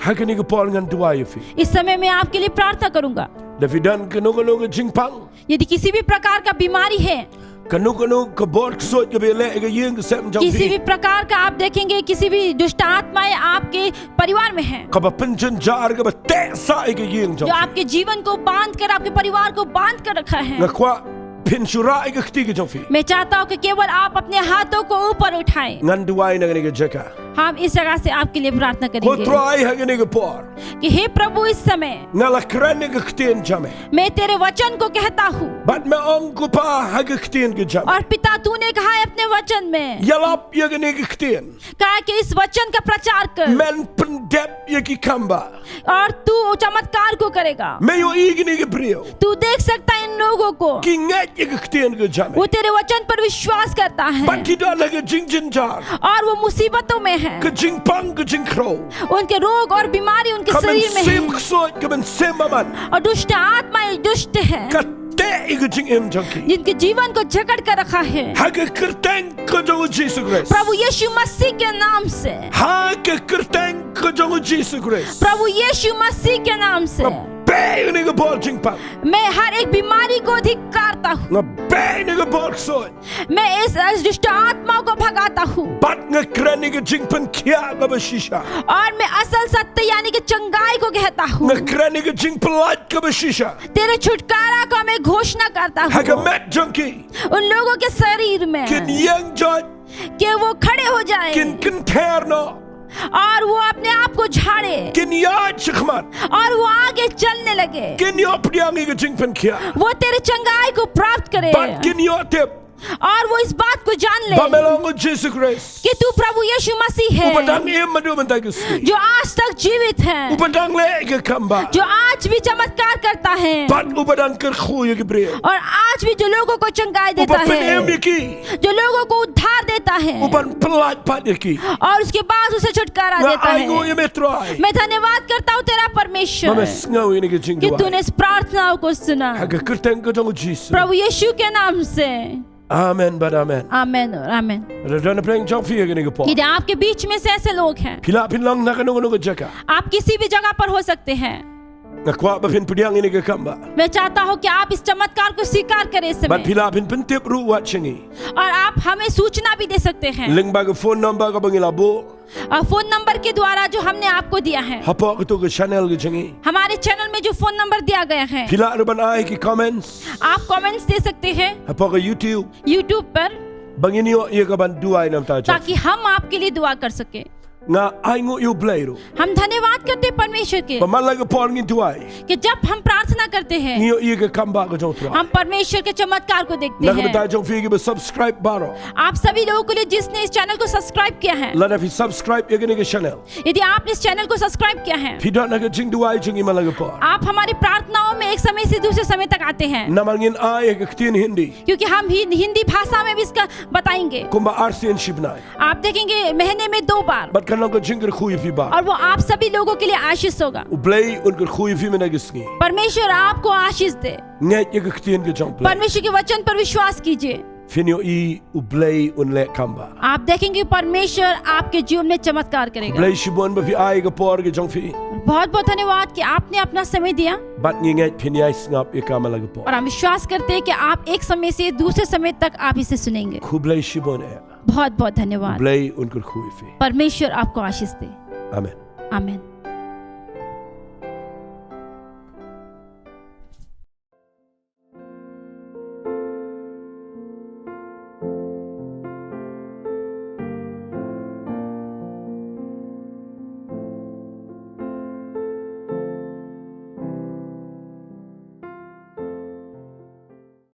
Ha kane ka por ngan duwai ïa phi. इस समय मैं आपके लिए प्रार्थना करूंगा. Lada phi don kano kano ka jingpang. यदि किसी भी प्रकार का बीमारी है, kano kano ka bor ksuid kaba ïaleh ïa ka ïing ka sem jong phi. किसी भी प्रकार का आप देखेंगे, किसी भी दुष्ट आत्माएं आपके परिवार में हैं, kaba pynjynjar, kaba teh sah ïa ka ïing jong phi, जो आपके जीवन को बांध कर, आपके परिवार को बांध कर रखा है. Nga kwah phin shu rah ïa ka kti ka jong phi. मैं चाहता हूँ कि केवल आप अपने हाथों को ऊपर उठाएं. Ngan duwai na kane ka jaka. हम इस जगह से आपके लिए प्रार्थना करेंगे. Ko Trai, ha kane ka por. कि हे प्रभु, इस समय. Nga la kren ïa ka ktien jong me. मैं तेरे वचन को कहता हूँ. Bad me ong, ko Pa, ha ka ktien ka jong me. और पिता, तूने कहा है अपने वचन में. Ïalap ïa kane ka ktien. कहा कि इस वचन का प्रचार कर. Men pyndep ïa ki khambah. और तू चमत्कार को करेगा. Me ïohi kine ki briew. तू देख सकता है इन लोगों को. Ki ngeit ïa ka ktien ka jong me. वो तेरे वचन पर विश्वास करता है. Bad ki don ha ka jingjynjar. और वो मुसीबतों में है. Ka jingpang, ka jingkhrew. उनके रोग और बीमारी उनके शरीर में है. Ka mynsiem ksuid, ka mynsiem bymman. और दुष्ट आत्माएं दुष्ट है. Ka teh ïa ka jingim jong ki. जिनके जीवन को जकड़ कर रखा है। Ha ka kyrteng ka jong u Jisu Khrist. प्रभु यीशु मसीह के नाम से। Ha ka kyrteng ka jong u Jisu Khrist. प्रभु यीशु मसीह के नाम से। Nga beh ïa kane ka bor jingpang. मैं हर एक बीमारी को धिक्कारता हूँ। Nga beh ïa kane ka bor ksuid. मैं इस, इस दुष्ट आत्माओं को भगाता हूँ। Bad nga kren ïa ka jingpynkhiah kaba shisha. और मैं असल सत्य यानी कि चंगाई को कहता हूँ। Nga kren ïa ka jingpyllait kaba shisha. तेरे छुटकारा का मैं घोषणा करता हूँ। Ha ka met jong ki. उन लोगों के शरीर में। Kin ïeng joit. कि वो खड़े हो जाए। Kin kynther noh. और वो अपने आप को झाड़े। Kin ïaid shakhmat. और वो आगे चलने लगे। Kin ïoh pdiang ïa ka jingpynkhiah. वो तेरे चंगाई को प्राप्त करे। Bad kin ïoh tip. और वो इस बात को जान ले। Ba me long u Jisu Khrist. कि तू प्रभु यीशु मसीह है। Uba dang im haduh mynta ka sngi. जो आज तक जीवित है। Uba dang leh ïa ka kam bah. जो आज भी चमत्कार करता है। Bad uba dang kyrkhu ïa ki briew. और आज भी जो लोगों को चंगाई देता है। Uba pynim ïa ki. जो लोगों को उद्धार देता है। Uban pyllait pat ïa ki. और उसके बाद उसे छुटकारा देता है। Nga ainguh ïa me Trai. मैं धन्यवाद करता हूँ तेरा परमेश्वर। Ba me sngew ïa kane ka jingduwai. कि तूने इस प्रार्थनाओं को सुना। Ha ka kyrteng ka jong u Jisu. प्रभु यीशु के नाम से। Amen bad amen. आमेन और आमेन। Lada don napdeng jong phi ha kane ka por. यदि आपके बीच में से ऐसे लोग हैं, Phi lah phin long na kano kano ka jaka. आप किसी भी जगह पर हो सकते हैं। Nga kwah ba phin pdiang ïa kane ka kam bah. मैं चाहता हूँ कि आप इस चमत्कार को स्वीकार करें इस समय। Bad phi lah phin pyntip ruh wat sha ngi. और आप हमें सूचना भी दे सकते हैं। Lyngba ka phone number kaba ngi la buh. अ, फोन नंबर के द्वारा जो हमने आपको दिया है। Hapoh kato ka channel ka jong ngi. हमारे चैनल में जो फोन नंबर दिया गया है। Phi lah ruh ban ai ki comments. आप कमेंट्स दे सकते हैं। Hapoh ka YouTube. YouTube पर। Ba ngin ïoh ïa ka ban duwai na bynta jong phi. ताकि हम आपके लिए दुआ कर सकें। Nga ainguh ïa u Blei ruh. हम धन्यवाद करते हैं परमेश्वर के। Ba man la ka por ngin duwai. कि जब हम प्रार्थना करते हैं, Ngi ïoh ïa ka kam bah ka jong u Trai. हम परमेश्वर के चमत्कार को देखते हैं। Na ka bynta jong phi kiba subscribe baroh. आप सभी लोगों के लिए जिसने इस चैनल को सब्सक्राइब किया है, Lada phi subscribe ïa kane ka channel. यदि आपने इस चैनल को सब्सक्राइब किया है, Phi don ha ka jingduwai jong ngi man la ka por. आप हमारी प्रार्थनाओं में एक समय से दूसरे समय तक आते हैं। Namar ngin ai ha ka ktien Hindi. क्योंकि हम हि-, हिंदी भाषा में भी इसका बताएंगे। Kumba ar sien shibnai. आप देखेंगे महीने में दो बार। Bad kan long ka jingkyrkhu ïa phi baroh. और वो आप सभी लोगों के लिए आशीष होगा। U Blei un kyrkhu ïa phi mynta ka sngi. परमेश्वर आपको आशीष दे। Ngeit ïa ka ktien ka jong u Blei. परमेश्वर के वचन पर विश्वास कीजिए। Phin ïohi u Blei un leh kam bah. आप देखेंगे परमेश्वर आपके जीवन में चमत्कार करेगा। Khublei shibun ba phi ai ka por ka jong phi. बहुत बहुत धन्यवाद कि आपने अपना समय दिया। Bad ngi ngeit phin ïai sngap ïa ka man la ka por. और हम विश्वास करते हैं कि आप एक समय से दूसरे समय तक आप इसे सुनेंगे। Khublei shibun eh. बहुत बहुत धन्यवाद। Blei un kyrkhu ïa phi. परमेश्वर आपको आशीष दे। Amen. आमेन।